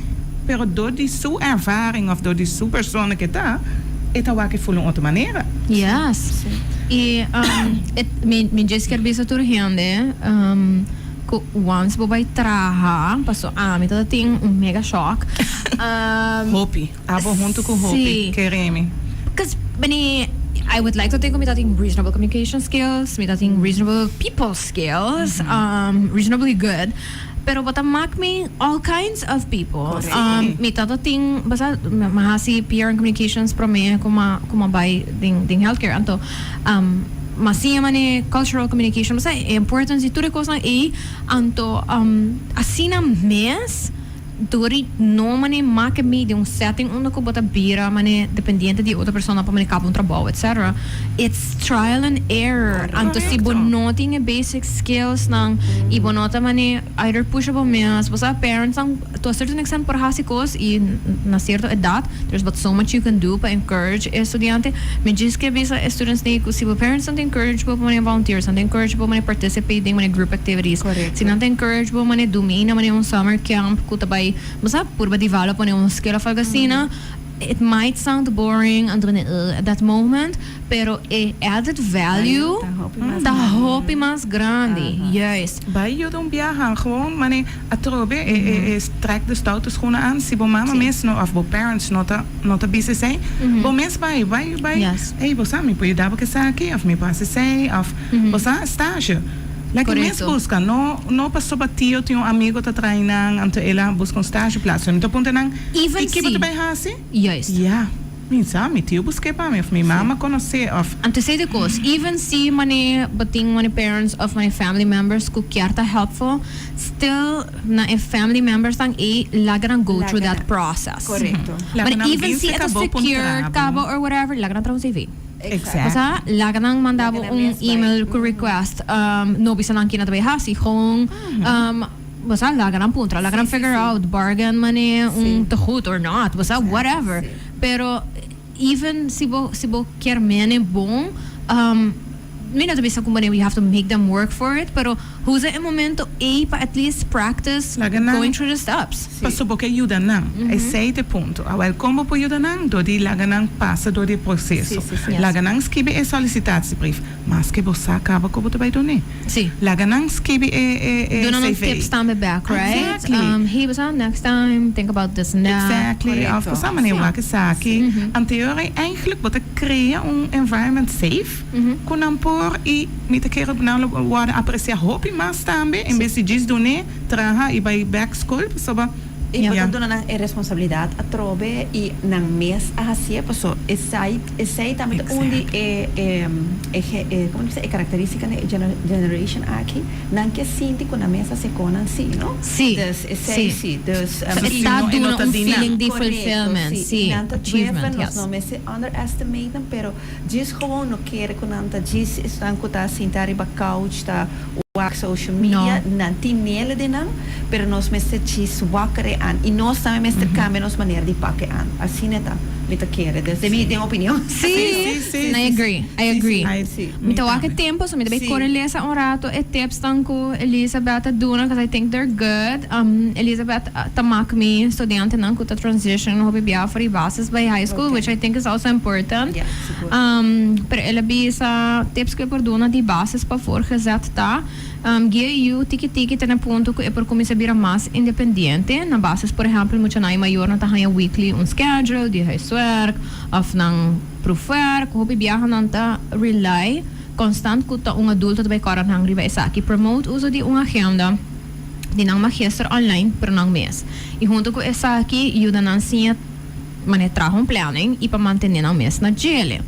pero dor di su ervaring of dor di su persona ke ta, e ta wak e ful un otro manera. Yes. Y mi djis kier bisa tur hende. Ku once bo bai traha, paso ami ta tin un mega shock. Hopi, abo hunto ku hopi, kere mi. Because mane, I would like to think ku mi ta tin reasonable communication skills, mi ta tin reasonable people skills, reasonably good. Pero bo ta mak mi all kinds of people. Correcto. Mi tata tin, basta, mi hasi PR and communications prome ku m'a ku m'a bai den den healthcare. Anto m'a siña mane cultural communication, basta e importance di tur e kosnan ei. Anto asina mes dor di no mane make mi den un setting unda ku bo ta bira mane dependiente di otro persona pa mane kaba un trabou etcetera. It's trial and error. Anto si bo no tin e basic skills nan y bo no ta mane either pusha bo mes, bo sa parents nan to a certain extent por haci cos y na cierto edad there's but so much you can do pa encourage e estudiante. Mi djis ke bisa e students nei cu si bo parents nan ta encourage bo pa mane volunteer, si nan ta encourage bo mane participate den mane group activities, si nan ta encourage bo mane dumina mane un summer camp cu ta bay bo sa purba develop mane un skill of algo asina, it might sound boring anto mane ugh at that moment, pero e added value ta hopi mas grandi, juist. Bay yuda un biaha, gewoon mane atrobe e e e trek de stoute schoenen aan, si bo mama mes no of bo parents no ta no ta bisa esey, bo mes bay, bay bay, ey bo sa mi por yuda bo cu esaki of mi por haci esey of bo sa stage. Laga e mes busca, no no pasobra tio tin un amigo ta trae nan anto el a busca un stage plaats. Mi ta puntra nan, y ki bo ta bay haci? Ya, mi sa, mi tio busque pa mi of mi mama conoce of. Anto esey ta cos, even si mane bo tin mane parents of mane family members cu kier ta helpful, still na e family members nan ey laga nan go through that process. Laga nan even si binse e ta cabo secure puntra bo. cabo or whatever, laga nan traha un CV. Exactly. Osea, laga nan manda bo un email cu request, no bisa nan kina ta bay haci, gewoon, osea, laga nan puntra, laga nan figure out, bargain mane un tegoed or not, osea, whatever. Pero even si bo, si bo kier mene bon, mi no ta bisa cu mane you have to make them work for it, pero usa e momento ey pa at least practice Laga nan going through the steps. Paso bo ke yuda nan. Esey ta e punto. Awel, kon bo por yuda nan? Dor di laga nan pasa dor di e proseso. Laga nan skibi e solicitatiebrief, maske bo sa kaba ku bo ta bai dun'é. Laga nan skibi e e e Duna nan CV. tips tambe bek, right? Exactly. Hey, bo sa, next time think about this and that. Exactly. Of bo sa manera wak esaki. Anterior ei eigenlijk bo ta krea un environment safe ku nan por i mi ta kere nan lo wòrdu apresia hopi mas tambe en bes di djis dun'é. Traha y bay back school pasobra E bo ta ya. duna nan e responsabilidad atrobe y nan mes a hacié paso esai esei tambe ta un di e e e como ta bisa e caracteristica di e generation aki nan ke sinti cu nan mes a haci conan si no Sí, dus esei sí. si dus So So e si ta no e no duna ta un di nan. feeling di Correcto fulfillment, si y sí, nan ta achievement, driven nos yes. no mester underestimate nan pero djis gewoon no kere cu nan ta djis esnan cu ta sinta riba couch ta wak social media, No. nan tin nele den nan, pero nos mester djis wakker e an y nos tambe mester cambia nos manera di pak e an. Asina ta, mi ta kere, des den mi den opinion. Sí, Sí, sí, I sí, agree, I agree. I, Sí. Mi ta mi wak e tambe. tempo, so mi ta bay Sí. kore lesa un rato e tipsnan ku Elizabeth a duna, cause I think they're good. Elizabeth ta mak mi studiantenan ku ta transition hopi bia for di basis bay high school, Okay. which I think is also important. Ja, sigur. Pero el a bisa tips ku e por duna di basis pa voorgezet ta, guia e yu tiki tiki te na punto ku e por kuminsá bira mas independiente. Na basis por ehèmpel muchanan i mayornan ta haña weekly un schedule di huiswerk òf nan proefwerk. Hopi biaha nan ta rely konstant ku ta un adulto ta bai kòrda nan riba esaki. Promote uso di un agenda di nan magister online pero nan mes. I hunto ku esaki yuda nan siña manera traha un planning y pa mantene nan mes na djele.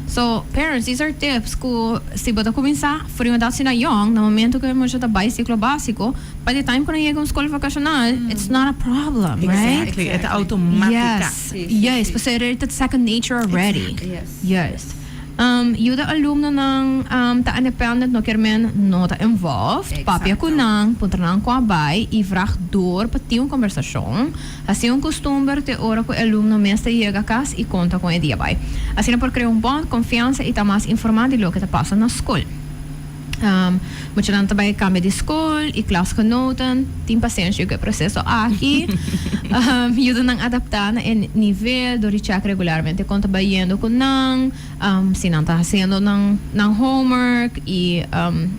So, parents, these are tips cu si bo ta cuminsa for di un edad asina young, na momento cu e mucha ta bay ciclo basico, by the time cu nan yega un scol vocacional, it's not a problem, right? Exactly, e ta automatica. Yes, yes, pasobra e ta second nature already. Yes. Yuda alumnonan ta independent no kier men no ta involved. Papia cu nan, puntra nan con a bay y vraag door pa tin un conversacion. Haci un custumber te ora cu e alumno mes ta yega cas y conta con e dia bay. Asina por crea un bond, confiansa y ta mas informa di loke ta pasa na scol. Muchanan ta bay cambia di scol y klasgenoten tin pasenshi cu e proceso aki. Yuda nan adapta na e nivel door di check regularmente con ta bay yendo cu nan, si nan ta haciendo nan homework y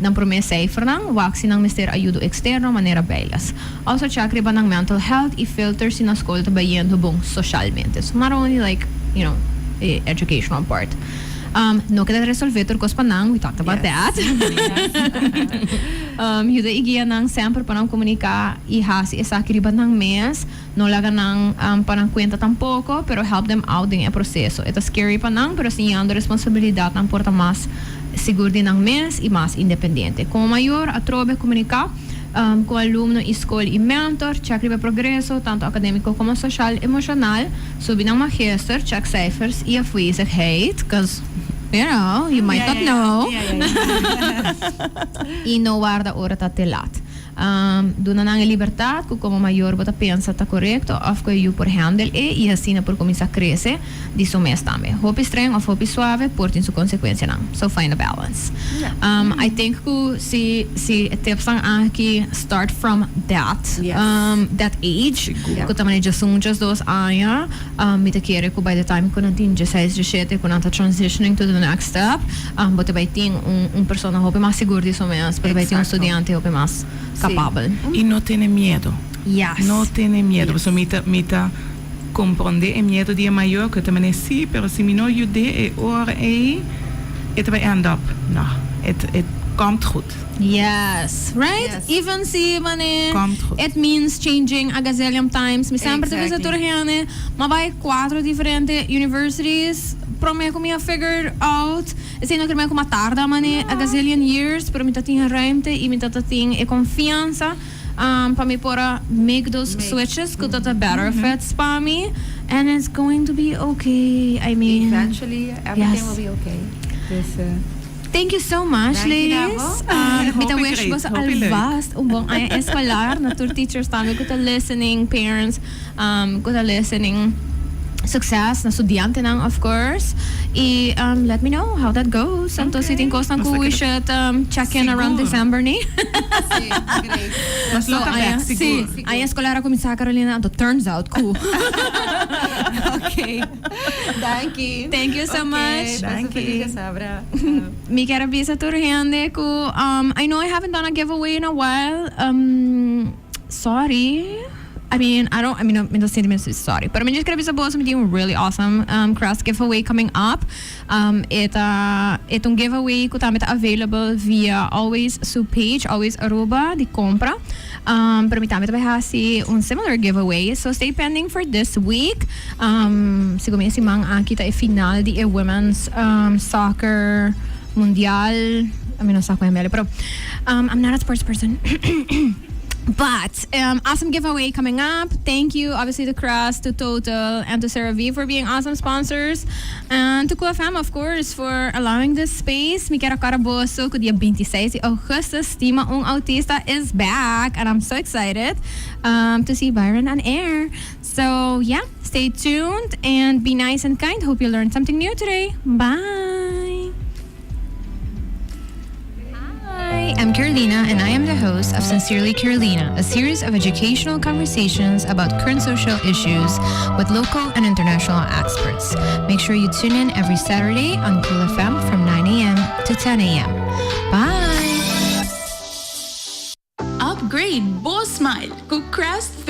nan prome cijfernan, wak si nan mester ayudo externo manera bijles. Also check riba nan mental health y filter si nan scol ta bay yendo bon socialmente. So not only like, you know, e educational part. No keda resolve tur kos pa nan, we talked about that. Yuda i guia nan semper pa nan komuniká i hasi esaki riba nan mes. No laga nan pa nan kuenta tampoko, pero help them out den e proseso. E ta scary pa nan, pero siñando responsabilidat nan por ta mas sigur di nan mes i mas independiente. Komo mayor, atrobe komuniká ku alumno i skol i mentor, chèk riba e progreso, tantu akadémiko komo soshal, emoshonal, subi nan magister, chèk cijfers i afwezigheid, cause, you know, you might not know. I no warda ora ta te lat. Duna nan e libertad cu como mayor bo ta pensa ta corecto of cu e yu por handle e y asina por cuminsa crece di su mes tambe. Hopi streng of hopi suave por tin su consecuencianan. So find a balance. I think cu si si e tipsnan aki start from that that age cu ta manera djasun djasdos aña mi ta kere cu by the time cu nan tin djaseis djashete cu nan ta transitioning to the next step Bo ta bai tin un persona hopi mas sigur di su mes, bo ta bai tin un studiante hopi mas kapabel. I no tene miedu. Yes. No tene miedu. Pasobra mi ta mi ta komprondé e miedu di e mayor ku e ta manera sí, pero si mi no yud'é e ora ei e ta bai end up. No, het het komt goed. Yes, right? Yes. Even si mane Komt goed. it means changing a gazillion times. Mi semper ta bisa tur hende, m'a bai cuatro diferente universities prome cu mi a figure out. Esey no kermen cu m'a tarda mane a gazillion years, pero mi ta tin e ruimte y mi ta ta tin e confiansa pa mi por a make those Make. switches cu ta ta better fits pa mi. And it's going to be okay. I mean, Eventually everything yes. will be okay. Dus, Thank you so much Danki na ladies. bo. Mi ta Hopi wish great, boso hopi leuk. alvast un bon aña escolar na tur teachers tambe cu ta listening, parents cu ta listening. Succes na studiantenan of course. Y let me know how that goes. Anto si tin cosnan Nos cu ta we keda should check in around Sigur. December ni. Sí, great. Nos lo So ta aña back sí, sigur. aña escolar a cuminsa Carolina anto turns out cu. Okay. Danki. Thank you so Okay, much. pasa Danki. feliz djasabra. Mi kier a bisa tur hende cu I know I haven't done a giveaway in a while. Sorry. I mean, I don't, I mean, mi no sinti mi sorry. Pero mi just kier a bisa boso mi tin un really awesome Crest giveaway coming up. E ta, e ta un giveaway cu tambe ta available via Always su page, Always Aruba, di compra. Pero mi tambe ta bay haci un similar giveaway. So stay pending for this week. Segun mi e siman aki ta e final di e women's soccer mundial. Mi no sa con e mele, pero I'm not a sports person. But awesome giveaway coming up. Thank you obviously to Crest, to Total and to CeraVe for being awesome sponsors. And to Cool FM of course for allowing this space. Mi kier a corda boso cu dia 26 di augustus Stima un Autista is back and I'm so excited to see Byron on air. So yeah, stay tuned and be nice and kind. Hope you learned something new today. Bye! Hi, I'm Carolina, and I am the host of Sincerely Carolina, a series of educational conversations about current social issues with local and international experts. Make sure you tune in every Saturday on Cool FM from 9 a.m. to 10 a.m. Bye! Upgrade bo smile cu Crest 3.